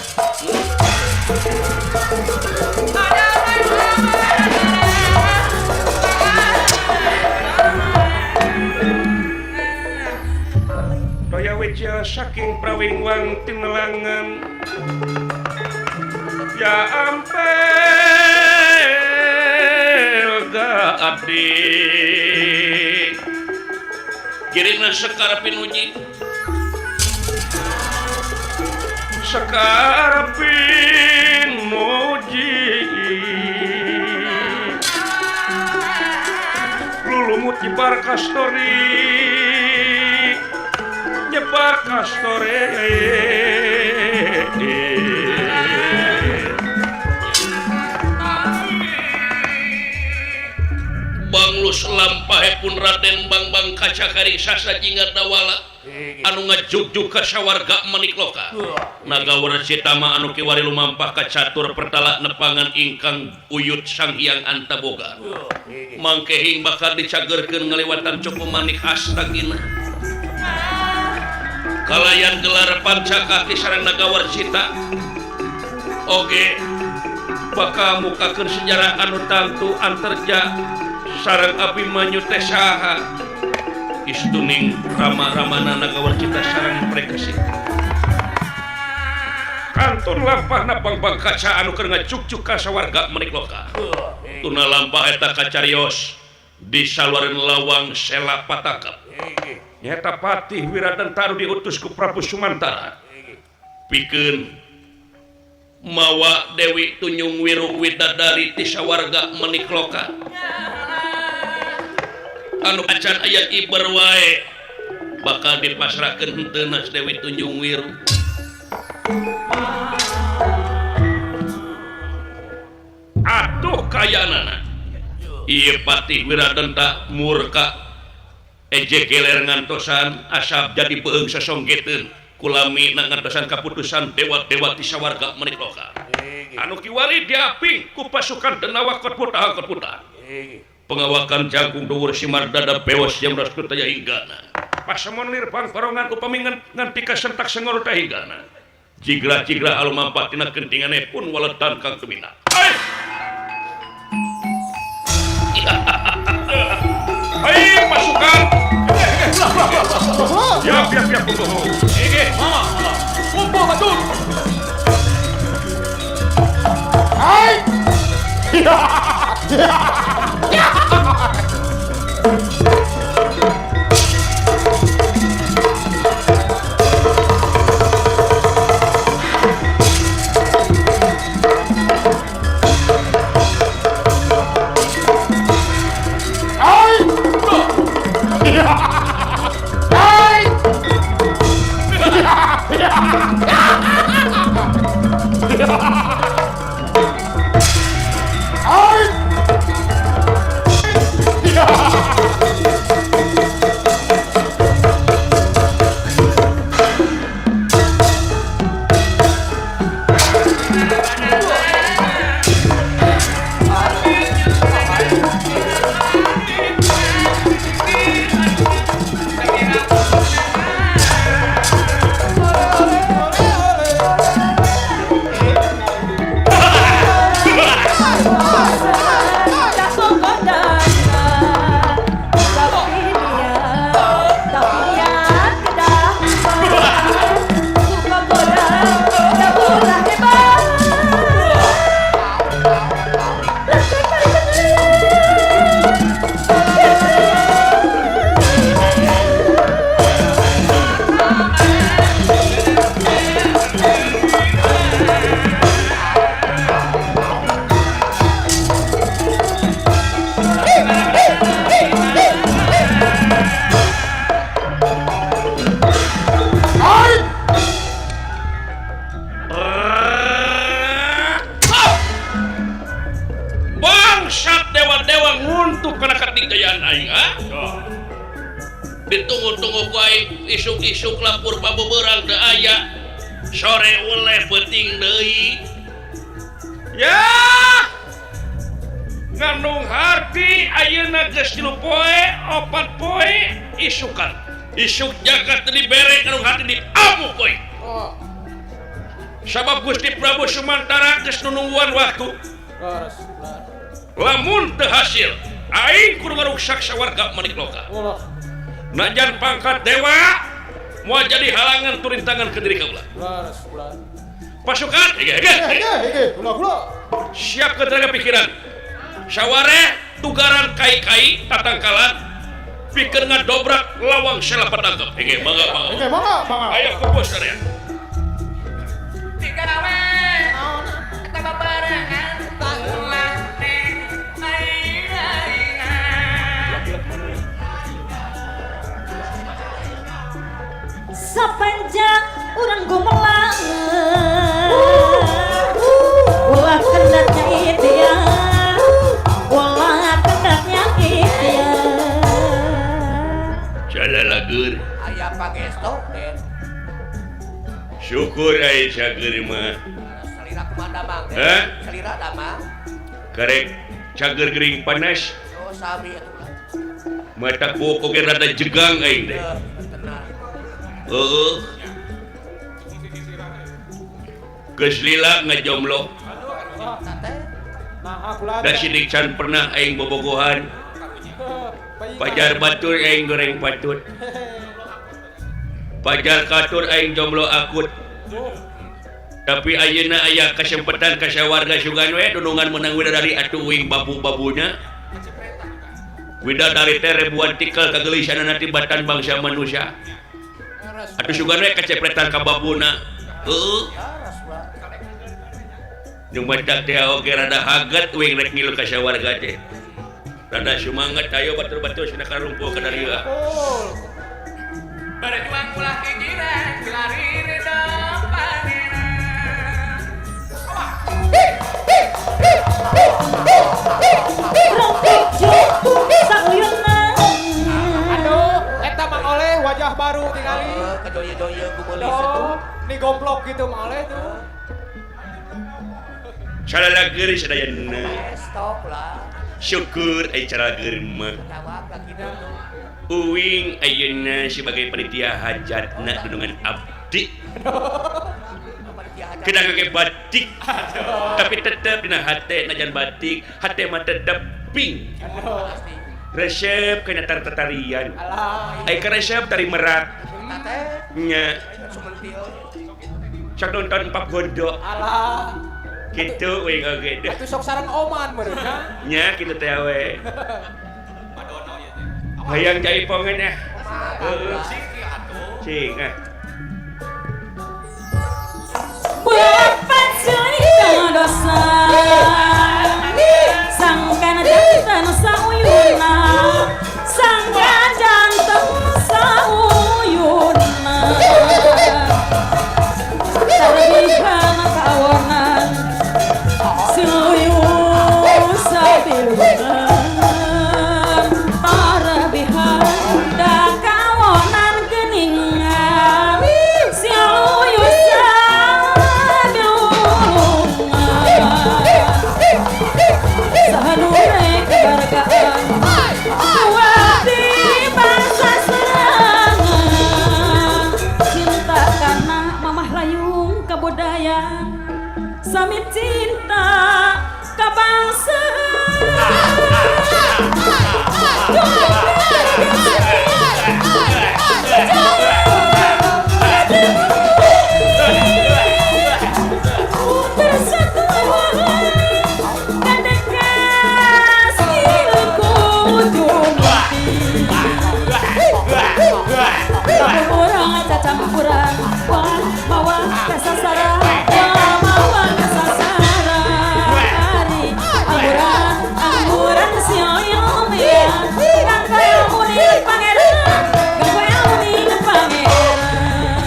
Raya Wijaya saking prawingwang tinelangan ya ampel gaadi kirina sekar pinuji sekar pinuji lulumut nyebar kastori nyebar kastore. Banglus lampahe pun Raden Bangbang Kacakari sasajinga Dawala anu ngajugjug ka sawarga Manikloka. Nagawara Citama anu kiwari lumampah ka catur pertala nepangan ingkang Uyut Sang Hyang Antaboga. Mangkehing bakal dicagerkeun ngaliwatan cupu manik astagina. Kalayan gelar pancakaki sareng Nagawar Cita. Oge bakal mukakeun sejarah anu tangtu anterja sareng Abimanyu teh saha. Istuning rama-ramana Nagawar Cita sareng Prekesi. Kantun lampahna Bangbang Kaca anu keur ngajugjug ka sawarga Manikloka. Tuna lampah eta kacarios di saluareun lawang Sela Patakap. Nyata Patih Wiradentaru diutus ku Prabu Sumantara. Pikeun mawa Dewi Tunjung Wiru Widadari ti sawarga Manikloka. Anu acan aya iber wae bakal dipasrahkeun henteu Dewi Tunjung Wiru. Atuh kayanana. Ieu Patih Wiradenta murka eje geler ngantosan asap jadi beuheung sasonggeteun kulami na ngantosan kaputusan dewa-dewa ti sawarga menikloka. Anu kiwari diaping ku pasukan Denawa Kotputa. Pengawakan jangkung dhuwur Simardada bewos jam Rastu taya hinggana. Pasemon lirbang barongan upami nganti kasentak sengor teh hinggana. Jigra-jigra alumampat tina kentingane pun waletan kang tumina. Hai pasukan. Siap siap siap kumpul. Kumpul batur. Hai. Ditunggu-tunggu ku aing isuk-isuk lapur pabeberang teu aya sore weleh peuting deui ya ngandung harti ayeuna geus 3 poe 4 poe isukan isuk jagat teu dibere ngandung harti diamuk we sabab Gusti Prabu Sumantara geus nunungguan waktu lamun teu hasil aing kudu ngaruksak sawarga manikloka. Najan pangkat dewa mau jadi halangan turintangan ke diri kaula. Pasukan siap ke tenaga pikiran. Saware tugaran kai-kai tatangkalan pikir ngadobrak lawang sela patangkep. Hege mangga mangga. Ayo kumpul sadaya. Tiga rawe eta babarengan ulah neng sapanjang urang gumelang ulah kendatnya ikhtiar ulah kendatnya ikhtiar jala lagur aya pangestu Den syukur aya cager mah selira kumaha damang heh selira damang karek cager gering panas oh sami atuh mata ku oge rada jegang aing teh. Heeh. Geus lila ngajomlo. Da sidik can pernah aing bobogohan. Pajar batur aing goreng patut. Pajar katur aing jomblo akut. Tapi ayeuna aya kesempatan ka sawarga sugan we dunungan menang widadari atuh uing babu-babunya. Widadari teh ribuan tikel kageulisanna tibatan bangsa manusia. Atuh sugan we kacepretan ka babuna. Heueuh. Nu matak teh oge rada haget uing rek ngilu ka sawarga teh. Rada sumangat ayo batur-batur cenah karumpul ka darieu. Berjuang ulah gigiran gelari ridho pangeran. Sauyuna. Aduh, eta Mang Oleh wajah baru tingali. Kedoye-doye ku beulis atuh. Nih gomplok gitu Mang Oleh tuh. Salalageur sadayana. Stop lah. Syukur ai calageur mah. Uing ayeuna sebagai panitia hajatna dunungan abdi. Kena ngake batik. Tapi tetep dina hate najan batik, hate mah tetep pink. Resep kana tar-tarian. Ai karesep tari merak. Nya. Sok nonton empat gondok. Alah. Gitu uing oge deh. Atuh sok sareng oman meureun nya. Nya kitu teh we. Hayang jaipongan ah. Heeh. Cing ah. Bapak cerita dosa sangkan jantan sauyuna, sangkan jantan sauyuna, tarbihan kawanan siluyu sabiluna, tarbihan da kawanan geningan siluyu sabiluna, sahanure kebarkaan kuati bangsa serangan cinta karena mamah layung kebudayaan sami cinta ka bangsa. Campuran wah mawa kasasara, wah mawa kasasara, hari angguran angguran sioyomia, ganggu muni pangeran, ganggu muni pangeran.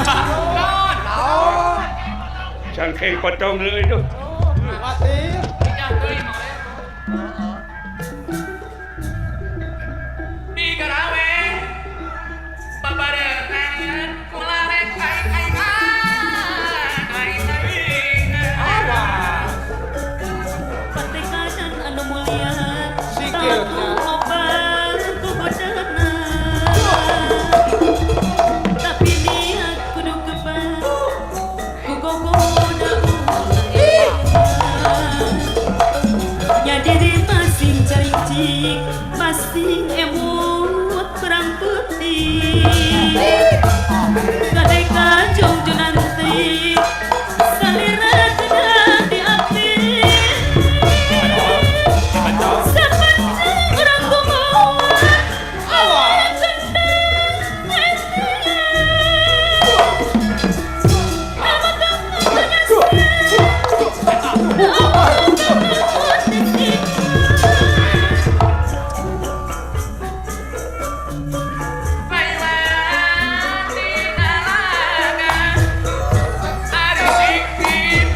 Cangkeng potong leuy itu. Mati. Digarawe babarengan kula rek aing aing aing. Patekadan anu mulia, Sikil nya. obat ku godana. Tapi niat kudu kebal, ku gogoda nya diri masing caricik, masing emut perang putih. Kadai kajong junanti, salira kena di api. Sapanjang urang gumawa, awak kendang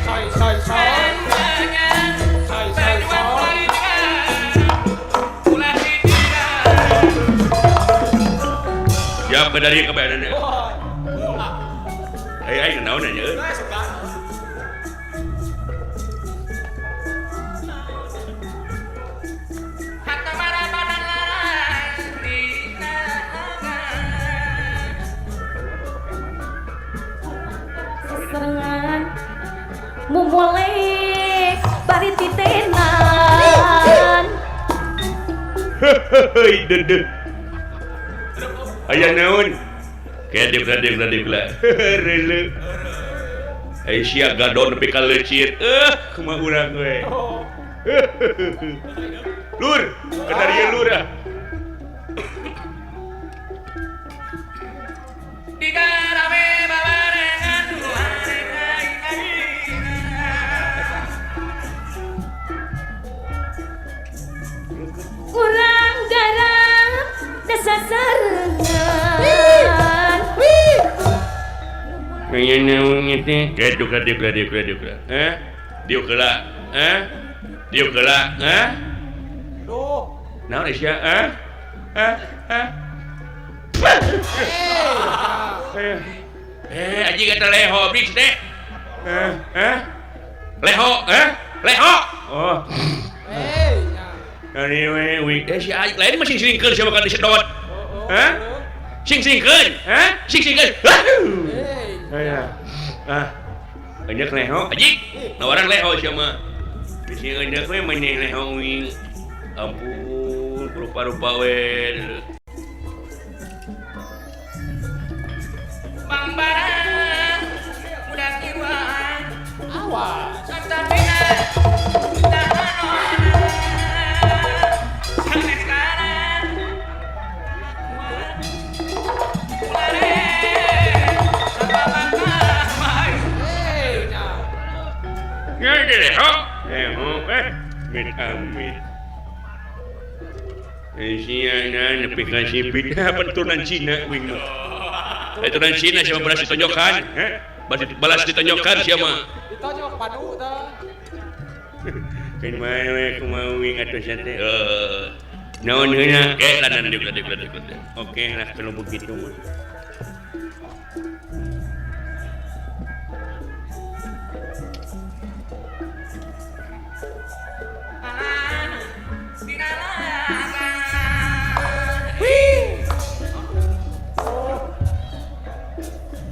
Soy soy soy. Soy soy soy. Ya bedari kebayarannya. Ai ai naon nya euy. Serangan mumulek bari titenan. Heuy deudeuh. Aya naon? Kedip kedip kedip lah. Reuleuh. Ai sia gadon nepi ka leucit. Kumaha urang we. Lur, kadarieu lur ah. Digarawe babarengan kula rek aing aing. Urang garang dasasarengan. Aya naon teh? Keduk kedip kedip kedip. Eh? Diuk heula. Eh? Diuk heula, hah? Duh. Naon sia, hah? Hah? Hah? Eh, anjing eta leho bix teh. Hah? Hah? Leho, hah? Leho. Oh. Eh, nya. Ari we we si aing lain mah sing-singkeun sia bakal disedot. Hah? Sing-singkeun, hah? Sing-singkeun. Eh. Ah. Eundeuk leho, anjing. Nawaran leho sia mah. Bisi eundeuk we meuneh leho uing. Ampun, rupa-rupa we. Bangbaran budak iwan. Awas. Satabina tahanona. Sampai sekarang. Ulare. Eh, nya. Ya leho. Leho eh mit amit. Sia na nepi ka sipit pentunan Cina uing mah. Pentunan Cina siapa balas ditonjokan? Heh? Balas ditonjokan sia mah. Ditonjok padu tah. Keun bae we kumaha uing atuh sia teh. Naon heuna? Eh, lanan diuk diuk diuk. Oke lah kalau begitu mah.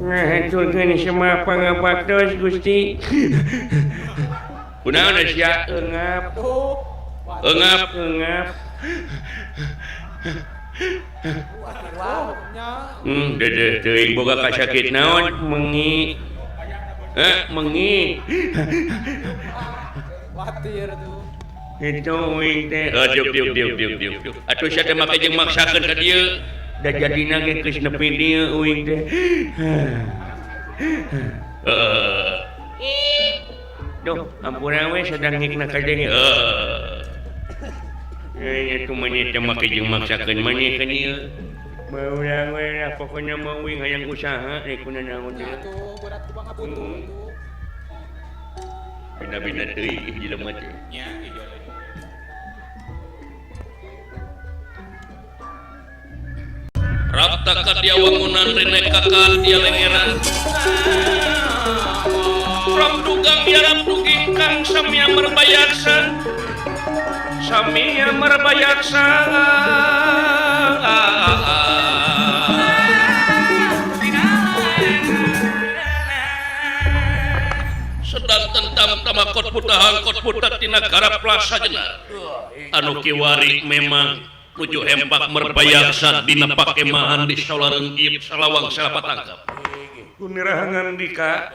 Ngahaturkeun semua pangabaktos Gusti. Kunaon sia eungap. Duh. Eungap, eungap. Nya. Dedeh teuing boga kasakit naon mengi. Mengi. Khawatir tuh. Itu uing teh. Diuk diuk diuk diuk diuk. Atuh sia teh make jeung maksakeun ka dieu. Da jadina ge geus nepi dieu uing teh. Duh, ampura we sadang ngikna ka deui. Eh, atuh maneh teh make jeung maksakeun maneh ka dieu. Baurang we lah pokona mah uing hayang usaha rek kunaon Nya deui. atuh berat ku pangabutuh tuh. Bina-bina teuing jelema teh. Nya ieu. Rapta ka dia wangunan rene kakal dia lengeran. Ram dugang ya ram duging kang samia merbayaksa. Samia merbayaksa. Sedang tentam tamakot putahan kot putat tina garap plaza jenar. Anu kiwari memang nuju hempak merbayaksa dina pakemahan di solareun ieu salawang salapatangkap. Kunirahangan dika.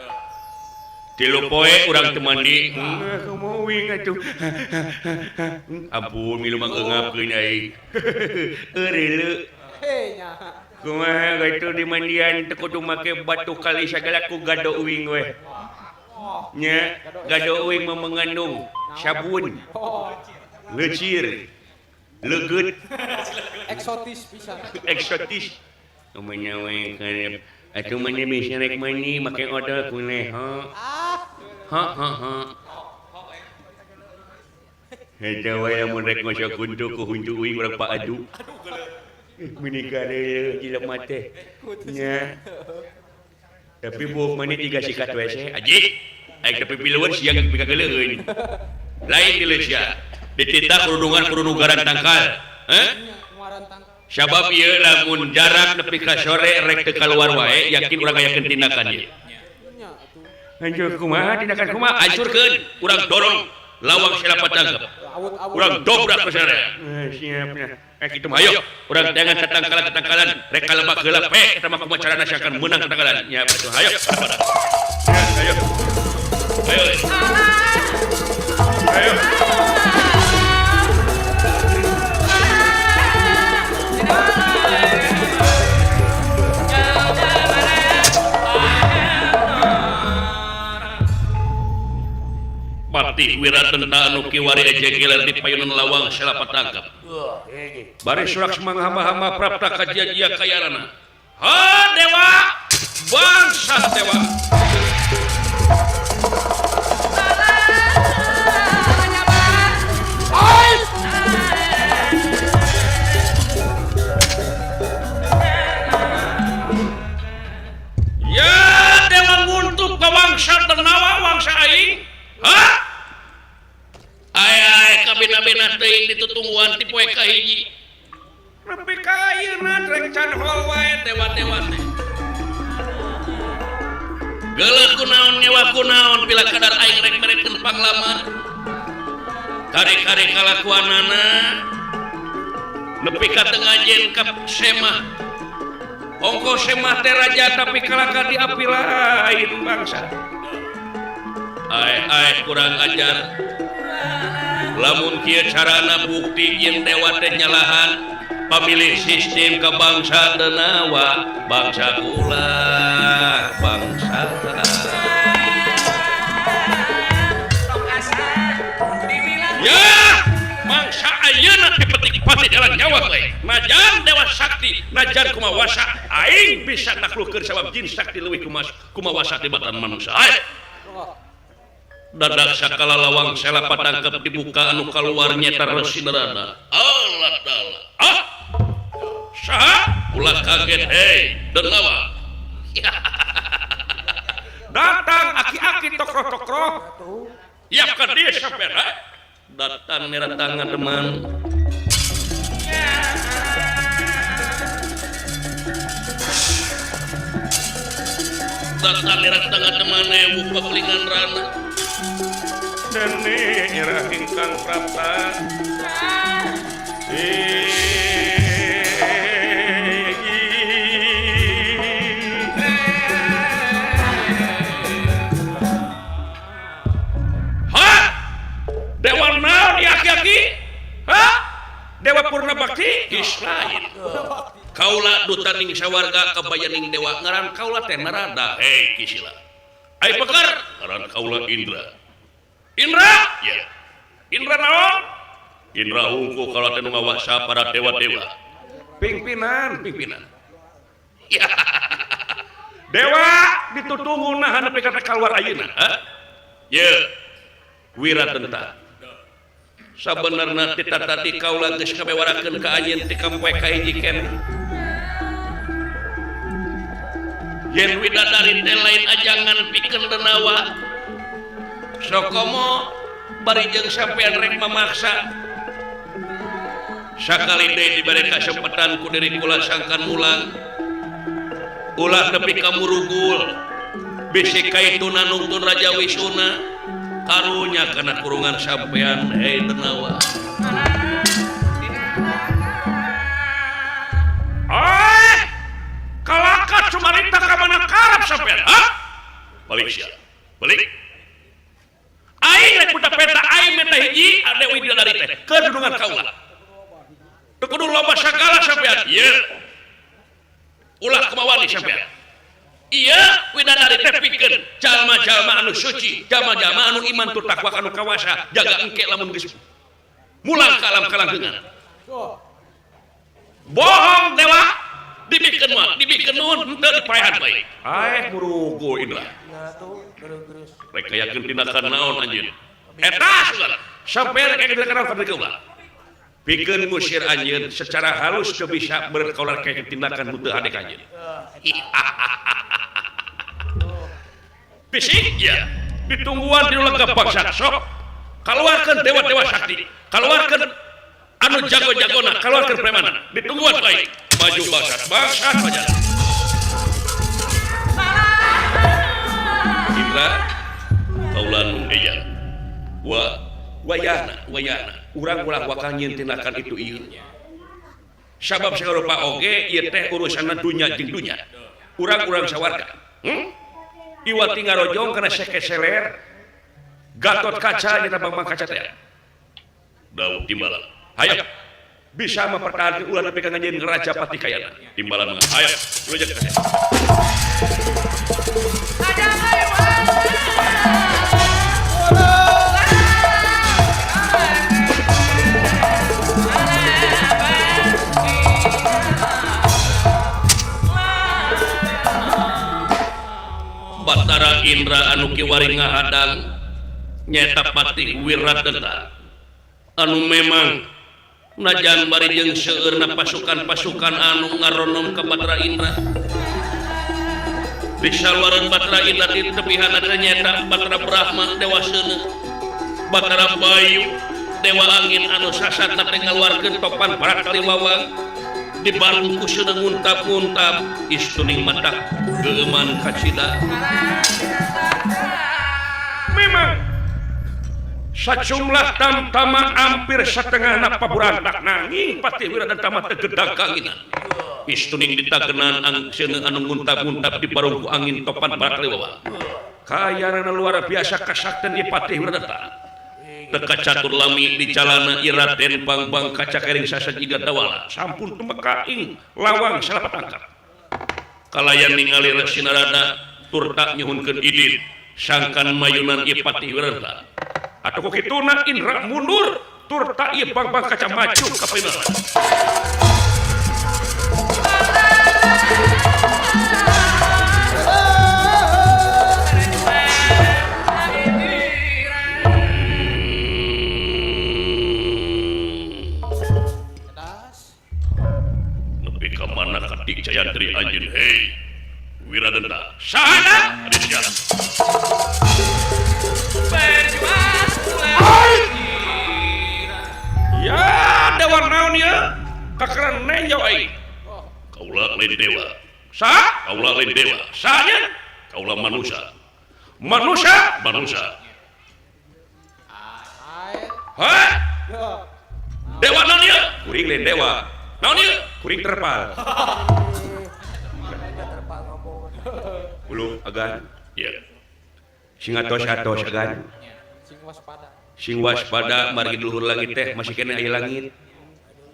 Tilu poe urang teu mandi. Kumaha uing atuh. Ampun milu mah eungapkeun aing. Eureuleu. Heh nya. Kumaha kitu di mandian teu kudu make batu kali sagala ku gado uing we. Nya, gado uing mah mengandung sabun, leucir, leget, Eksotis pisan. Eksotis. Namanya we karep. Atuh mandi bisa rek mandi make odol ku leho. Ha ha ha. Eta we lamun rek ngosok huntu ku huntu uing urang paadu. Meuni kareuleuh jelema teh. Nya. Tapi buuk mandi tiga sikat WC. Aji, aing tapi pilueun siang pikageleueun. Lain di Malaysia. Dititah kerudungan-kerudungan tangkal. Heh? Sabab ieu lamun jarak nepi ka sore rek teu kaluar wae, yakin urang ngayakeun tindakan ieu. Hancur kumaha tindakan kumaha? Hancurkeun, urang dorong lawang siapa tangkap. Urang dobrak ke sana. Siap nya. Kitu mah ayo, urang jangan tatangkalan-tatangkalan, rek kalebak heula pe eta mah kumaha carana sia akan meunang tatangkalan. Nya atuh ayo. Ayo. Ayo. Ayo. Patih Wiradenta anu kiwari ejegeler di payunan lawang salapatangkap. Bari surak semangha-hama prapta kajia-jia kayarana. Ha dewa, bangsa dewa. kahiji. Nepi ka ayeuna rek can hol wae dewa-dewa teh. Geuleuh kunaon ngewa kunaon bila kadar aing rek merekeun panglaman. Kare-kare kalakuanana nepi ka teu ngajen ka semah. Ongko semah teh raja tapi kalaka di api lain bangsa. Ae kurang ajar. Lamun kieu carana bukti jeung dewa teh nyalahan pamilih sistem ka bangsa denawa bangsa kula bangsa. Ya mangsa ayeuna dipetik pati jalan nyawa we. Najan dewa sakti najan kumawasa aing bisa naklukeun sabab jin sakti leuwih kumawasa tibatan manusia. Dadak sakala lawang sela patangkep dibuka anu kaluar nyeta Resi Narada. Allah ta'ala. Ah! Saha? Ulah kaget hei denawa. Datang aki-aki tokroh-tokroh. Ya ka dieu sampean. Datang neratangan teman. Datang neratangan teman ewu pakelingan rana. Dene irah ingkang prapta. Ha? Dewa naon aki-aki? Ha? Dewa Purna Bakti? Israel. Kaula duta ning sawarga kabayaning dewa ngaran kaula teh Narada. Hei Kisila. Ai peker ngaran kaula Indra. Indra? Ya. Indra naon? Indra hungku kaula teh nu ngawasa para dewa-dewa. Pimpinan, pimpinan. Ya. Dewa ditutunggu nahan nepi ka kaluar ayeuna, ha? Ye. Wira tenta. Sabenerna ti tadi kaula geus kabewarakeun ka anjeun ti kampoe ka hiji keneh. Yen widadari teh lain ajangan pikeun denawa. Sokomo bari jeung sampean rek memaksa. Sakali deui dibere kasempetan ku diri kula sangkan mulang. Ulah nepi ka murugul. Bisi kaituna nungtun Raja Wisuna. Karunya kana kurungan sampean hei denawa. Ah! Kalaka cumarita ka mana karep sampean, ha? Balik sia. Balik. Aing rek budak peta aing meta hiji ade widadari teh keur dudungan kaula. Teu kudu loba sagala sampean. Ieu. Ulah kumawani sampean. Iya, widadari teh pikeun jalma-jalma anu suci, jalma-jalma anu iman tur takwa anu kawasa, jaga engke lamun geus mulang ka alam kalangkeungan. Bohong dewa, dibikeun mah, dibikeun nuhun henteu dipaehan bae. Aeh murugo Indra. Rek kayakeun tindakan naon anjeun? Eta segala sampean rek tindakan naon ka ulah. Pikeun ngusir anjeun secara halus teu bisa berkaula kayak tindakan nu teu hade ka anjeun. Fisik ya ditungguan di lega bangsa sok keluarkan dewa-dewa sakti, keluarkan anu jago-jagona, keluarkan premana, ditungguan baik maju bangsa bangsa saja. Indra kaulan eja wa wayahna wayahna urang ulah wakal nyieun tindakan itu ieu sabab sarupa oge ieu teh urusanna dunya jeung dunya urang-urang sawarga. Iwati ngarojong kana sekeseler Gatot Kaca nyata bang kaca teh Daud timbalan hayo bisa mempertahankan ulah nepi ka nganjeun raja pati kayana timbalan mah hayo rujak ka. Batara Indra anu kiwari ngahadang nyeta patih Wiradenta anu memang najan bari jeung seueurna pasukan-pasukan anu ngaronom ka Batara Indra di saluareun Batara Indra di tepihan ada nyeta Batara Brahma Dewa Seuneu Batara Bayu Dewa angin anu sasatna teh ngaluarkeun topan barat kaliwawang dibarung ku seuneu nguntap-nguntap istuning matak geueuman kacida. Memang sacumlah tamtama hampir satengahna paburantak nanging Patih Wiradanta mah teu gedag kaanginan. Istuning ditagenan seuneu anu nguntap-nguntap dibarung ku angin topan barat kaliwawang. Kaayana luar biasa kasakten ieu Patih Wiradanta. Teka catur lami di calana Iraden Bangbang kaca kering sasajiga dawala sampun tumeka ing lawang salapatangkap. Kalayan ningali Resi Narada turta nyuhunkeun idin sangkan mayunan ieu Patih Wiradanta. Atuh ku kituna Indra mundur turta ieu Bangbang kaca maju ka pinaran. Jayantri anjeun hei Wiradanta saha Aditya ya dewa naon ieu kakeran nenjo aing kaula lain dewa saha kaula lain dewa saha kaula manusia manusia manusia ha dewa naon ieu kuring lain dewa naon ieu kuring terpal. Ulu agan ya sing atos-atos agan sing waspada margi luhur langit teh masih kene aya langit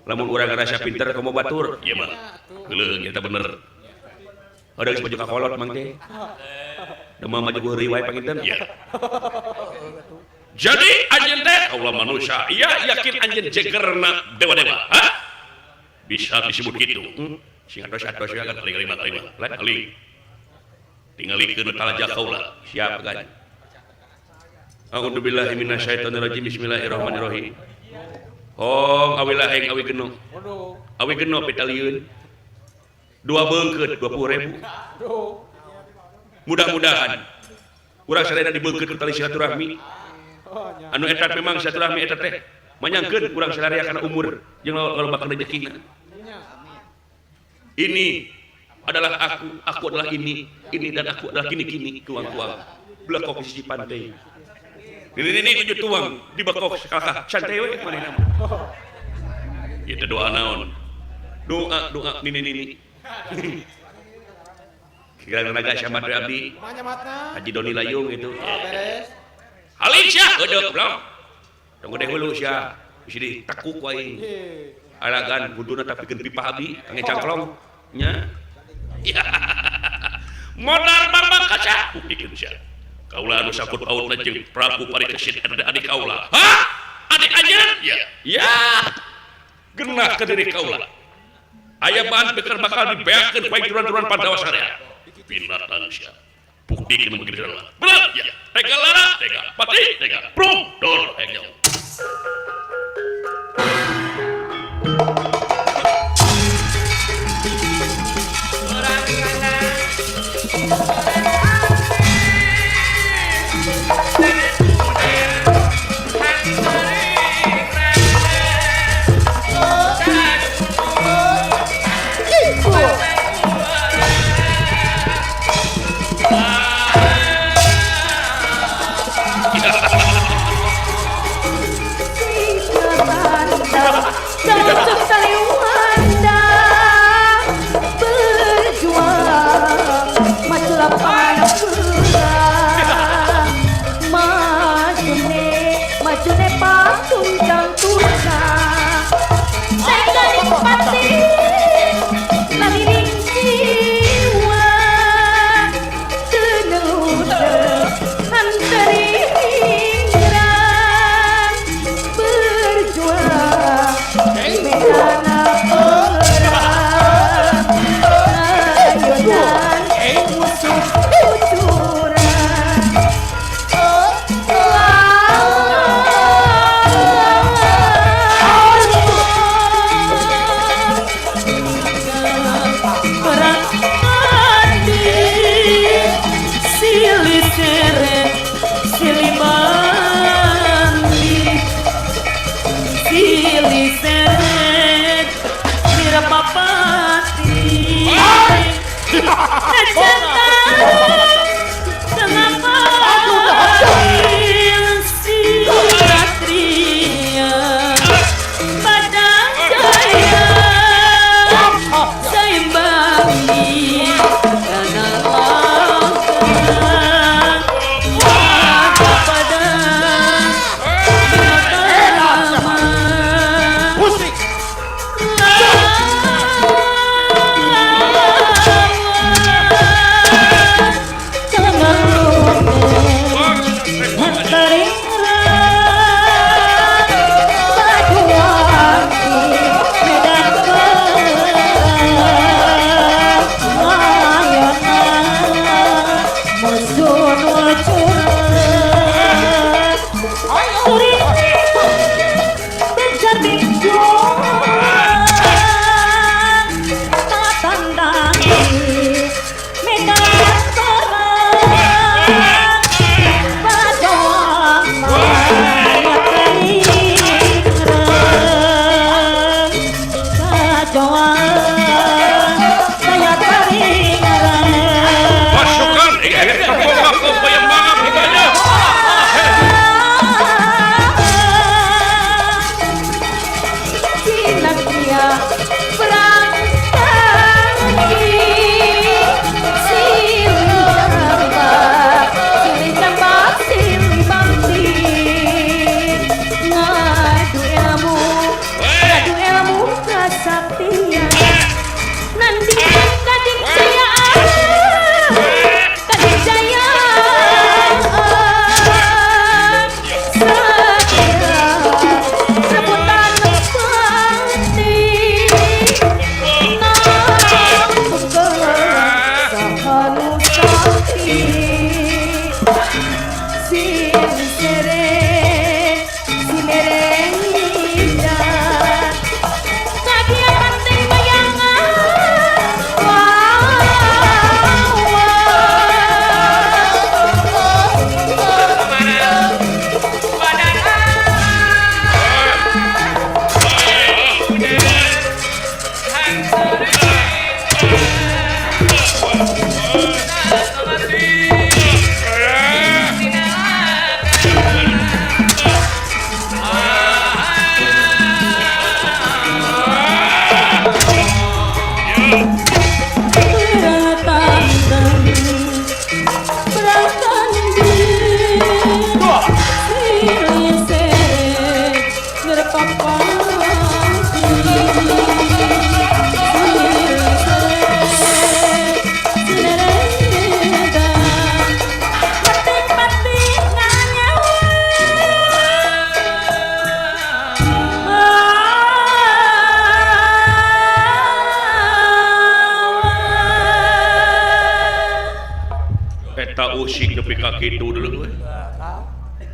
lamun urang ngarasa pinter komo batur ieu mah geuleuh eta bener ada geus maju ka kolot mang teh demam maju heureuy wae panginten ya jadi anjeun teh kaula manusia iya yakin anjeun jegerna dewa-dewa ha bisa disebut kitu sing atos-atos agan aling aling aling tingalikeun talaja kaula siap kan. A'udzubillahi minasyaitonirrajim bismillahirrahmanirrahim. Hong awi laheng awi geno awi geno pitalieun dua beungkeut 20.000 mudah-mudahan urang sadayana dibeungkeut ku tali silaturahmi anu eta memang silaturahmi eta teh manyangkeun urang sadaya kana umur jeung loba rezekina. Ini adalah aku adalah ini dan aku adalah kini-kini tuang-tuang belakok sisi pantai. Ini tujuh tuang di bakok kalakah santai we manehna mah. Ieu teh doa naon? Doa doa nini nini. Kira naga sama teh abdi. Haji Doni Layung itu. Halik sia heudeuk blok. Tunggu deh hulu sia. Bisi ditekuk wae. Alagan kuduna tapi keun pipa abdi kange cangklong nya. Modal Bambang kaca buktikeun sia. Kaula anu sakut pautna jeung Prabu Parikesit eta adik kaula. Hah? Adik anjeun? Ya. Ya. Genah ka diri kaula. Aya bahan beker bakal dibeakeun ku aing turunan-turunan Pandawa sadaya. Binatang sia. Buktikeun begini adalah. Bener? Ya. Tega lara, tega. Pati, tega. Brum, dor, engel. Cocok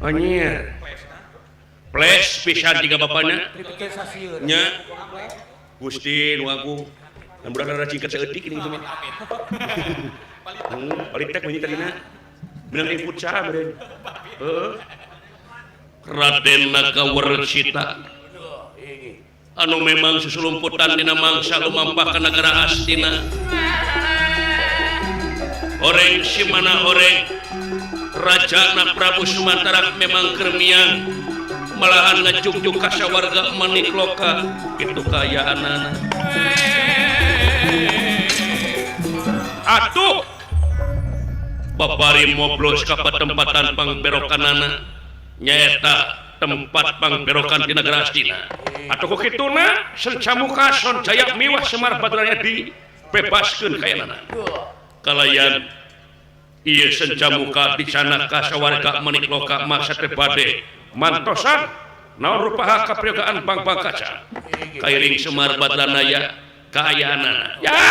Anjir. Flash pisan tiga bapana. Nya. Gusti nu agung. Dan budak rada cingkat saeutik ini gitu mah. Palitek bunyi tadina. Menang input saha meureun. Heeh. Raden Nagawarsita. Anu memang susulumputan dina mangsa lumampah ka nagara Astina. Oreng simana oreng. Raja na Prabu Sumantara memang kermiang malahan ngajugjuk ka sawarga manikloka kitu kaayaanana. Atuh babari moblos ka patempatan pangberokanana nyaeta tempat pangberokan di negara Astina. Atuh ku kituna Sencamuka Sonjaya miwah Semar Badraya dibebaskeun kayanana. Kalayan ieu Sencamuka dicana ka sawarga manikloka masa teh bade mantosan naon rupaha kaprayogaan bang-bang kaca kairing Semar Badranaya kaayaanana. Ya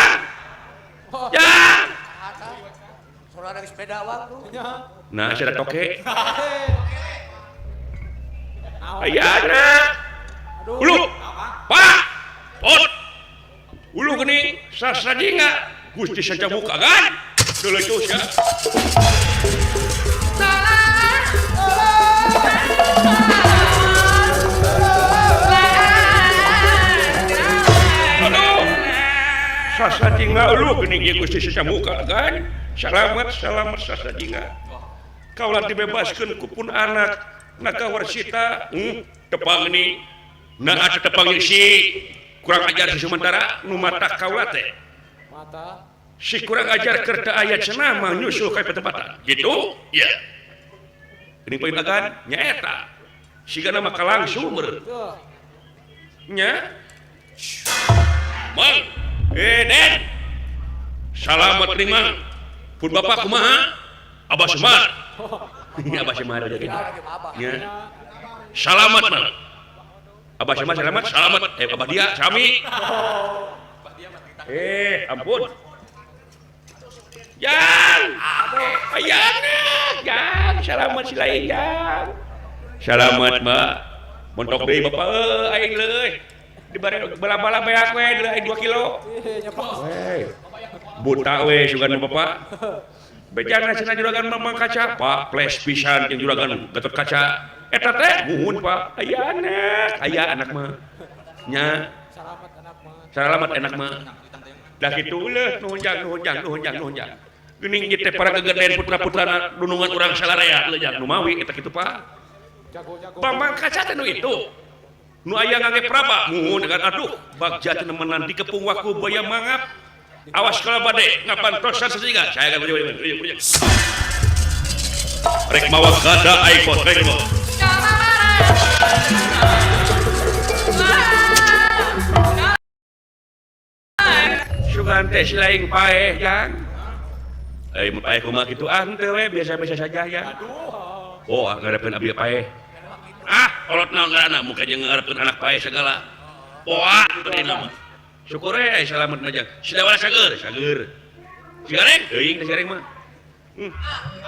ya sorana sepeda waktu nah sia toke ayana ulu pak pot ulu geuning sasajinga Gusti Sencamuka kan dulu itu ya. Aduh, Sasajinga lu geuning ieu Gusti samuka kan. Salamat salamat sasajinga. Kaula dibebaskeun ku pun anak Naga Warsita tepang ni. Nah atuh tepang si kurang ajar si Sumantara nu mata kaula teh. Mata. Si kurang ajar keur teu aya cenah mah nyusul ka petempatan. Gitu? Iya. Geuning poin agan nyaeta. Sigana mah kalangsung meureun. Nya. Mang, Den. Salamat nih Mang. Pun bapak kumaha? Abah Semar. Abah Semar aja gitu. Nya. Salamat Mang. Abah Semar selamat, salamat. Abah dia sami. Ampun. Jang. Ayang, jang, salamat si lain jang. Salamat, Mak. Montok deui bapak aing leuy. Dibare bala-bala beak we deui aing 2 kilo. Buta we sugan bapak. Bejana cenah juragan mamang kaca, Pak, flash pisan jeung juragan Gatot Kaca. Eta teh muhun, Pak. Aya anak, aya anak mah. Nya. Salamat anak mah. Salamat enak mah. Dah kitu leuh nuhun jang, nuhun jang, nuhun jang, nuhun jang. Geuning ieu teh para gegedean putra-putrana dunungan urang salarea leuh jang nu mawi eta kitu, Pak. Jago-jago. Mamang kaca teh nu itu. Nu aya ngangge praba muhun dengan aduh bagja teh nemenan dikepung waku baya mangap. Awas kalau bade ngapantosan sesingga. Saya akan berjuang. Rek mawa gada aing potrek mah. Sugan teh si lain paeh jang. Mun paeh kumaha kitu ah henteu we biasa-biasa saja ya. Oh, ngarepkeun abdi paeh. Ah, kolot naon ngaranna muka jeung ngarepkeun anak paeh segala. Poa teh mah. Syukur we salamet mah jang. Sidawala sager, sager. Sigareng? Teuing teh sigareng mah.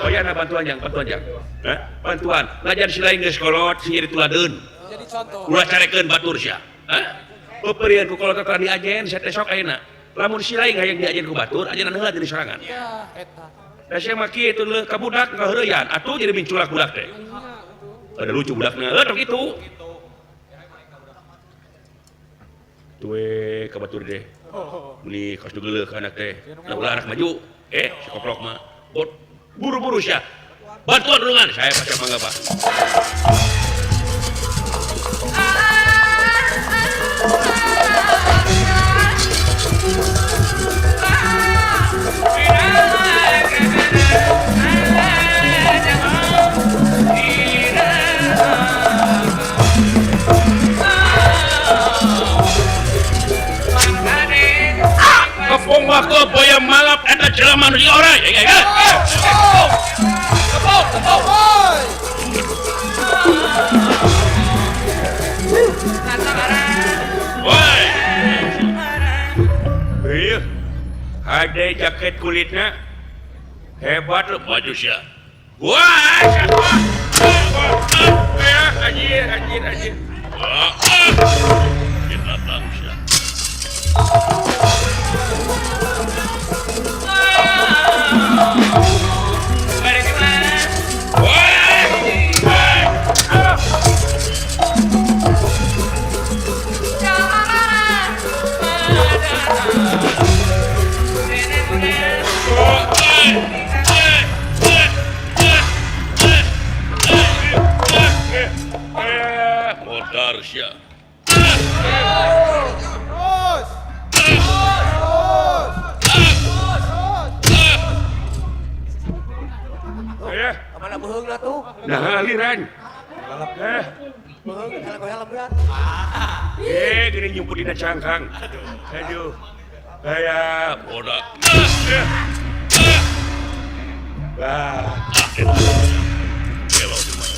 Oh ya, nah bantuan jang, bantuan jang. Hah? Bantuan. Ngajar si lain geus kolot, si jadi tuladeun. Jadi contoh. Ulah carekeun batur sia. Hah? Peupeurieun ku kolot teh diajen sia teh sok ayeuna. Lamun si lain hayang diajen ku batur, ajenan heula jadi sorangan. Ya, eta. Da sia mah kitu leuh ka budak ngaheureyan, atuh jadi minculak budak teh. Ada lucu budakna, heuh tong kitu. Tuwe ka batur deh. Meni kos geuleuh ka anak teh. Lah ulah anak maju. Si koplok mah. Buru-buru sia. Bantuan tulungan. Saya pasti mangga, Pak. Kepung waktu boya malap eta jelema nu orang. Kepung, kepung. Woi. Iya. Ada jaket kulitnya. Hebat lu baju sia. Wah, siapa? Anjir, anjir, anjir. Binatang sia. Modar sia. Kemana beuheung lah tuh? Nah, aliran. Beuheung kalau helm berat. Gini nyumput dina cangkang. Aduh. Aya bodak. Wah. Gelo di mana?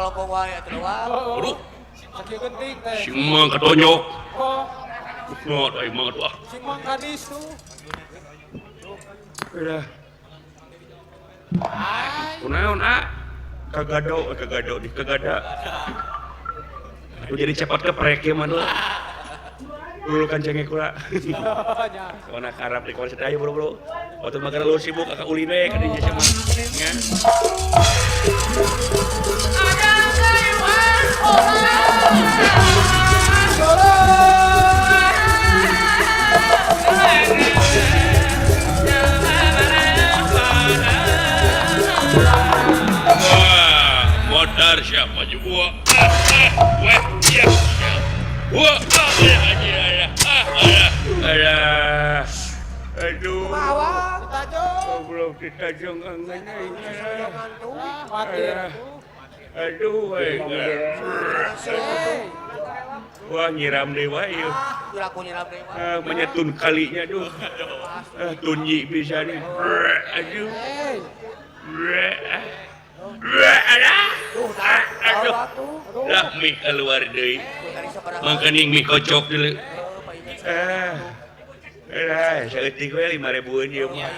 kalopong wae atuh wah. Aduh. Sakieu genting teh. Si Mang katonjok. Oh. Nah, aing mah atuh ah. Si Mang kadis tuh. Udah. Kunaon ah? Kagado, kagado di kagada. Aku jadi cepat keprek ya mah dulu kan cengek kula. Kona karap di konser ayo bro-bro. Waktu makan lu sibuk kakak ulin we ka dinya sama. Nya. Wah, modar siapa juga. Wah, iya. Wah, alah, aduh. Goblok ditajong angan aing. Aduh, wah nyiram deui wae ieu. Menyetun kalinya duh. Tunyi bisa nih. Aduh. Aduh. Lah mie keluar deui. Mangkaning mie kocok deui. Lah, saeutik we 5.000-eun ieu mah.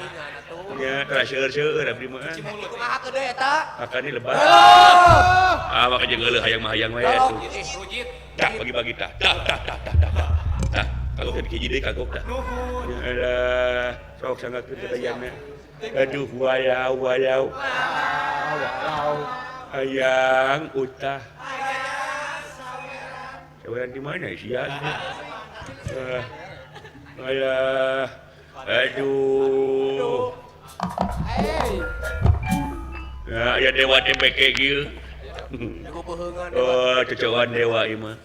Nya tara seueur-seueur abdi mah. Kumaha deui eta? Akane lebat. Ah, maka jeung geuleuh hayang mah hayang we atuh. Tah bagi-bagi tah. Tah tah tah tah tah. Tah, kagok teh hiji deui kagok tah. Alah, sok sanggakeun katayanna. Aduh, walau walau. Hayang utah. Saweran di mana sih ya? Alah, aduh. Nah, ya dewa teh kieu. Oh, cocokan dewa ieu mah.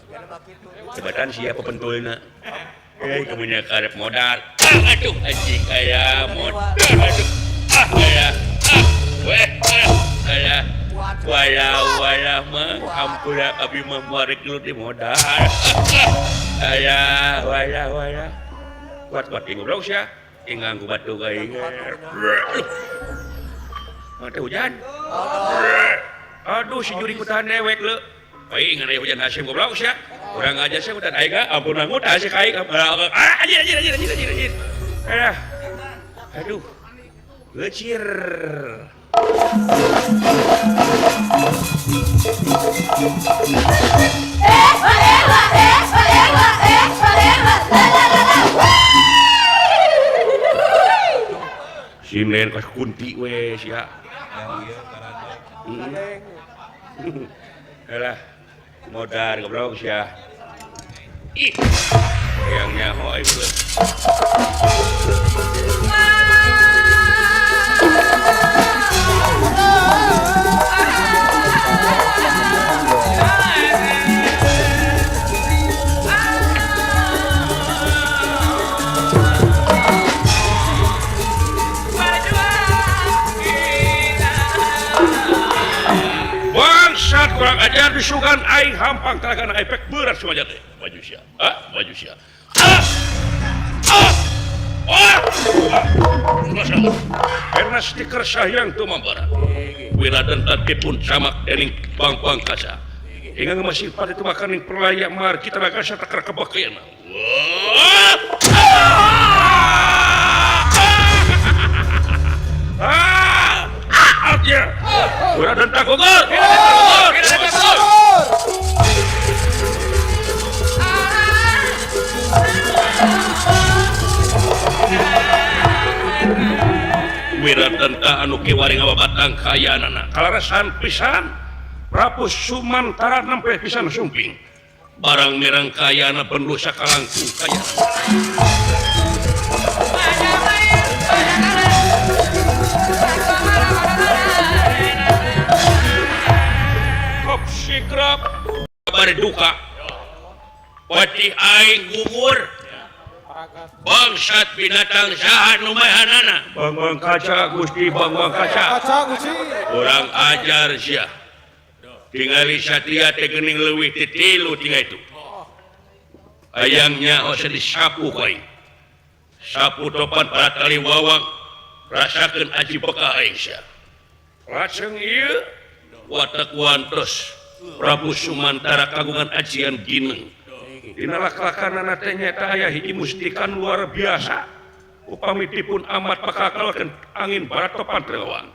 Jabatan siapa pentulna? Eh, kemunya karep modal. Ah, aduh, anjing aya modal. Aduh. Ah, aya. Ah, weh, aya. Walau walau mah ampura abi mah muarek dulu di modal. Aya, walau walau. Kuat-kuat ing goblok sia. Ing nganggo batu ka aing. Mah teh hujan. Aduh si juri kutahan dewek leu. Aing ngan aya hujan hasim goblok sia. Urang aja sia hutan aing ampun nanggut asik aing. Ah anjir anjir anjir anjir anjir. Alah. Aduh. Gecir. Sinden kos kunti we sia. Alah, modar goblok sia. Ih, yang nyaho aing. Bangsat kurang ajar disugan aing hampang talagan efek berat semuanya teh. Maju sia. Ah, maju sia. Ah! Ah! Ah! Karena stiker sayang tumambara. Wiradan pun samak dening bang-bang kaca. Hingga masih pada itu makaning perlayak mar kita rakasa takar kebakaian. Wah! Ah! Ah! Wiradan takogor. Wiradanta anu kiwari ngababatang kayaanana kalarasan pisan Prabu Sumantara nempe pisan sumping barang mirang kayana pendosa kalangkung kayana kop sikrap bari duka patih aing gugur bangsat binatang saha nu maehanana bangbang kaca Gusti bangbang kaca urang ajar sia tingali satria teh geuning leuwih ti tilu tinggal itu ayangnya ose disapu ku aing sapu topan para tali wawang rasakeun aji beka aing sia lajeng ieu watak wantos Prabu Sumantara kagungan ajian gineng. Dina lak-lakanana teh nyaeta aya hiji mustikan luar biasa. Upami dipun amat bakal kaluarkeun angin barat topan trelewang.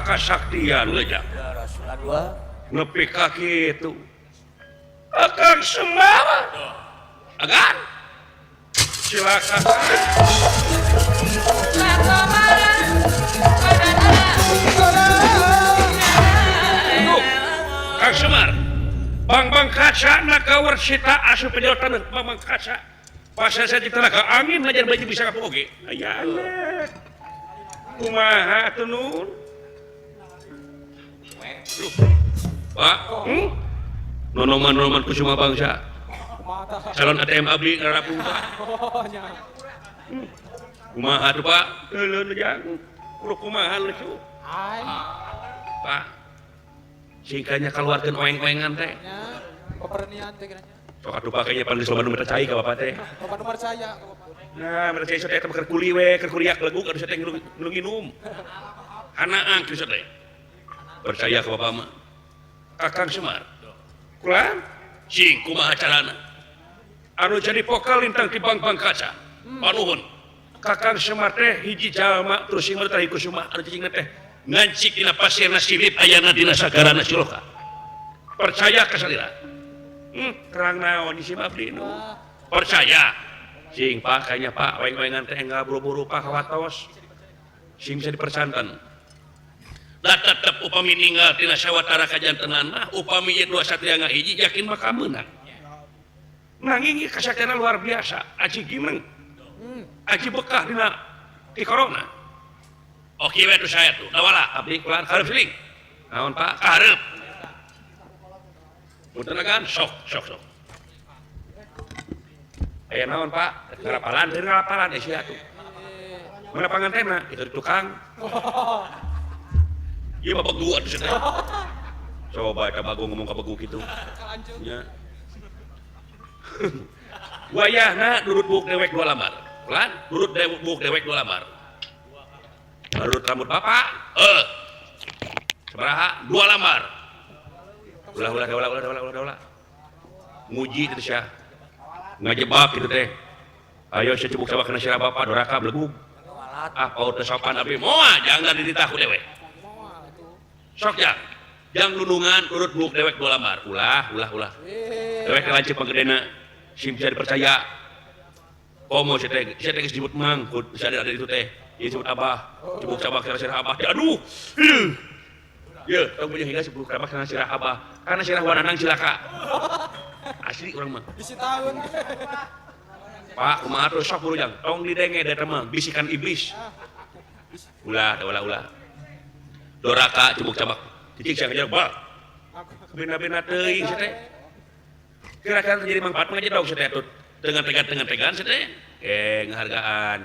Kasaktian leja nepi ka kitu akang Semar agan silakan Kang Semar bang-bang kaca nakawarsita asup penjero taneuh bang-bang kaca pasal saya ditenaga angin lajar baju bisa kapu oge aya aneh kumaha atuh nun. Pak, nonoman-nonoman kusuma bangsa. Calon ATM abdi ngarapung Pak. Kumaha tuh Pak? Leuleun jang. Kudu kumaha lucu. Pak. Singkanya kaluarkeun oeng-oengan teh. Pepernian teh kiranya. Sok atuh Pak kayaknya pan geus loba nu percaya ka Bapak teh. Loba nu percaya ka Bapak. Nah, percaya teh eta keur kuli we, keur kuriak leguk atuh teh nginum. Hanaang kieu teh. Percaya ke Bapak mah. Kakang Semar. Kula sing kumaha carana? Anu jadi pokal lintang ti bang-bang kaca. Panuhun. Kakang Semar teh hiji jalma terus sing teh kusuma anu cicingna teh ngancik dina pasirna silip ayana dina sagarana Siloka. Percaya ka salira. Terang naon di si abdi nu. Percaya. Sing Pak kayaknya Pak oeng-oengan teh enggal buru-buru Pak kawatos. Sing bisa dipercanten. Da tetep upami ninggal tina sawatara kajantenan mah upami ieu dua satria ngahiji yakin bakal meunang. Nanging ieu kasaktiana luar biasa, aji gineng. Aji bekah dina ti corona. Oke we tuh saya tuh, dawala abdi kulan karep siling. Naon Pak? Karep. Punten kan sok sok sok. Aya naon Pak? Ngarapalan, teu ngarapalan sia tuh. Mana pangantena? Itu di tukang. Iya bapak gua tuh teh. Coba eta bagong ngomong ka begu kitu. Nya. Wayahna durut buuk dewek dua lambar. Pelan, durut buuk dewek dua lambar. Durut rambut bapak, Sabaraha? Dua lambar. Ulah ulah ulah ulah ulah ulah ulah. Nguji teh sia. Ngajebak kitu teh. Ayo sia cubuk sabak kana sirah bapak doraka belegug. Ah paur teh sopan abdi moal jangan dititah ku dewek. Sok ya, jang nunungan urut buuk dewek dua lambar. Ulah, ulah, ulah. Dewek lanceuk panggedena, sim bisa dipercaya. Komo sia teh geus disebut mang, sia ada itu teh. Ieu disebut abah, cubuk cabak sirah abah. Aduh. Ye, tong punya hingga sebuk cabak kana sirah abah. Kana sirah wananang cilaka. Asli urang mah. Bisi taun. Pak, kumaha tuh sok buru jang. Tong didenge da teh mah bisikan iblis. Ulah, ulah, ulah. Doraka cubuk cabak cicing siang aja bal bina-bina teuing sia teh kira-kira terjadi manfaat mah aja dong sia teh dengan tegan-tegan sia teh ngahargaan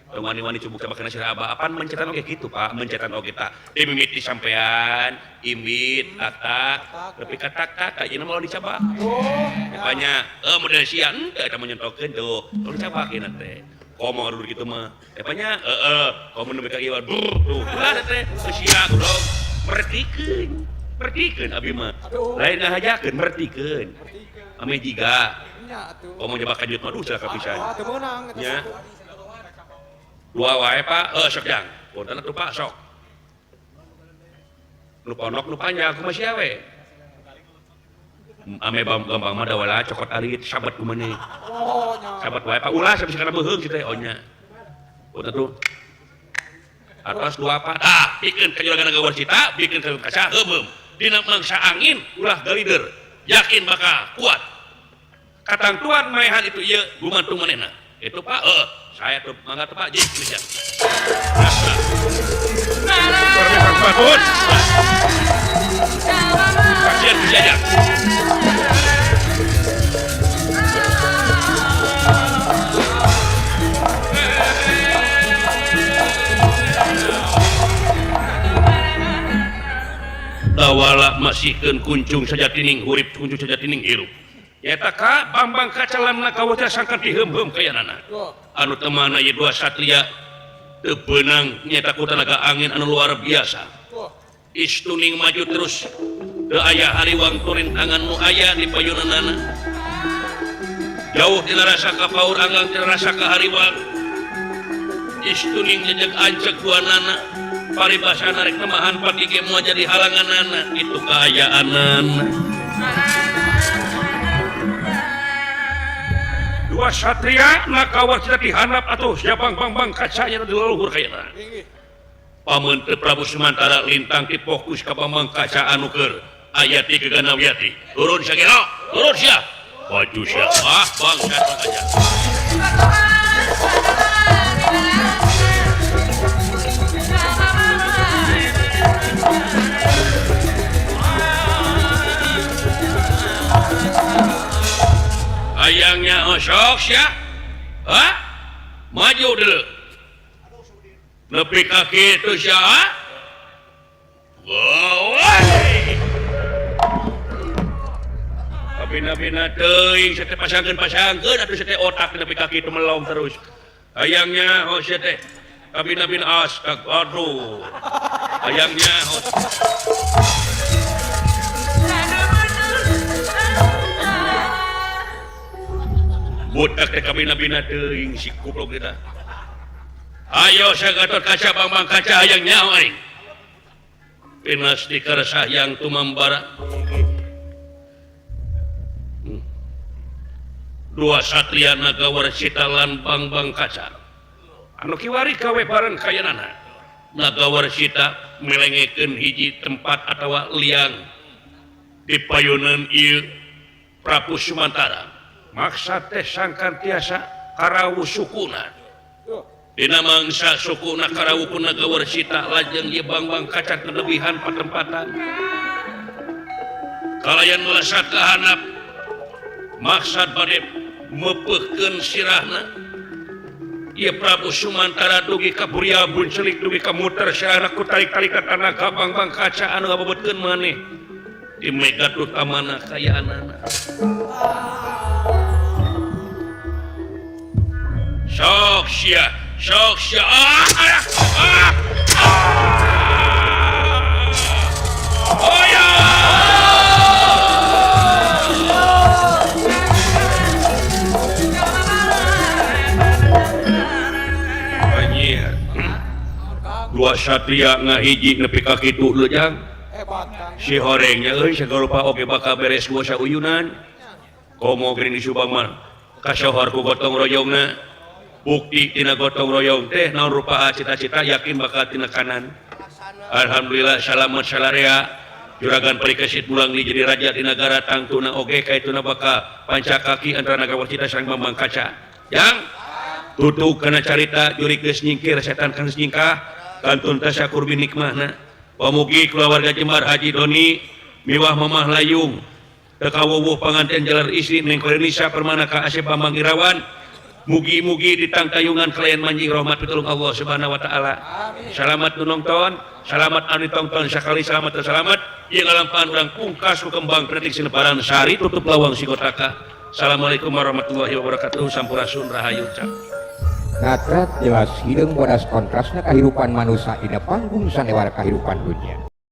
tong wani-wani cubuk cabak kana sirah abah apaan mencetan oge kitu Pak mencetan oge ta dimimiti sampean imbit tak nepi ka tak tak ayeuna mah dicabak banyak model sia henteu eta menyentokeun tuh tong dicabak ieu teh komo dulu gitu mah epanya heeh komo nepi ka ieu brr tuh ulah teh sia goblok mertikeun mertikeun abi mah lain ngahajakeun mertikeun ame jiga komo jebak kajut mah duh cilaka pisan nya dua wae Pak sok jang punten atuh Pak sok nu pondok nu panjang kumaha sia we ame gampang mah dawala cokot arit sabat kumaneh sabat wae Pak ulah sampe kana beuheung kitu teh onya punten tuh atas dua apa tah pikeun ka juragan Warsita bikin ka kaca heubeum dina mangsa angin ulah galider yakin bakal kuat katangtuan maehan itu ieu gumantung manehna itu Pak saya tuh mangga tuh Pak jeung. Kasihan saja. Dawala masihkeun kuncung sajatining hurip kuncung sajatining hirup. Nyata ka Bambang Kacalan kawaca sangkan diheum-heum kayanana. Anu temana ieu dua satria teu beunang nyata ku tenaga angin anu luar biasa. Istuning maju terus teu aya hariwang turin tangan nu aya di payunanana. Jauh tina rasa ka paur anggang tina rasa ka hariwang. Istuning jejeg ancek duanana. Paribasana rek nemahan pati ge moal jadi halanganana itu kaayaanana. Dua satria nakawar dihanap atuh siapang Bambang Kaca nya di leluhur kayana. Pamenteu Prabu Sumantara lintang ti fokus ka Bambang Kaca anu keur aya ti Geganawiati. Turun sagero, turun sia. Baju sia. Ah, bangsa aja. Ayangnya osok sia. Hah? Maju dulu. Nepi ka kitu sia. Woi. Kabina-bina teuing sia teh pasangkeun-pasangkeun atuh sia teh otak nepi ka kitu melong terus. Ayangnya oh sia teh kabina-bina astag aduh. Ayangnya oh. Budak teh kabina-bina teuing si kuplok kita. Ayo Gatot Kaca Bambang Kaca hayang nyaho aing. Pinas dikaresah yang tumambara. Dua satria naga warsita lan Bambang Kaca. Anu kiwari kawe bareng kayanana. Naga warsita melengekeun hiji tempat atawa liang di payunan ieu Prabu Sumantara. Maksa teh sangkan tiasa karawu sukuna. Dina mangsa sukuna karawu ku naga warsita lajeng ieu Bambang Kaca kelebihan patempatan. Kalayan melesat ka handap maksad bade mepeuhkeun sirahna. Ieu Prabu Sumantara dugi ka Buria Buncelik dugi ka muter saana ku tarik-tarik ka tanah ka Bambang Kaca anu ngabebetkeun maneh. Di mega utamana kayaanana. Sok sia, sok sia. Ah, ah, ah, ah. Oh ya. Anjir. Dua satria ngahiji nepi ka kitu leuh. Si horengnya euy sagarupa oge bakal beres gua sauyunan. Komo geuning di Subang mah kasohor ku gotong royongna. Bukti tina gotong royong teh naon rupa cita-cita yakin bakal tina kanan. Alhamdulillah salamet salarea. Juragan Parikesit mulang li jadi raja di nagara tangtuna oge kaituna bakal panca kaki antara naga warsita sareng Bambang Kaca. Yang tutup kana carita jurik geus nyingkir setan kan nyingkah kantun tasyakur bi nikmahna. Pamugi keluarga Jembar Haji Doni miwah Mamah Layung teu kawuwuh panganten jalar istri Neng Korenisa Permana ka Asep Bambang Irawan. Mugi-mugi ditangtayungan kalian manjing rahmat pitulung Allah Subhanahu wa taala. Selamat nu nonton, selamat anu ditongton sakali selamat selamat. Ieu ngalampahan urang pungkas ku kembang prediksi lebaran sari tutup lawang sikotaka. Assalamualaikum warahmatullahi wabarakatuh. Sampurasun rahayu cak. Ngatrat jelas hideung bodas kontrasna kahirupan manusia dina panggung sanewara kahirupan dunia.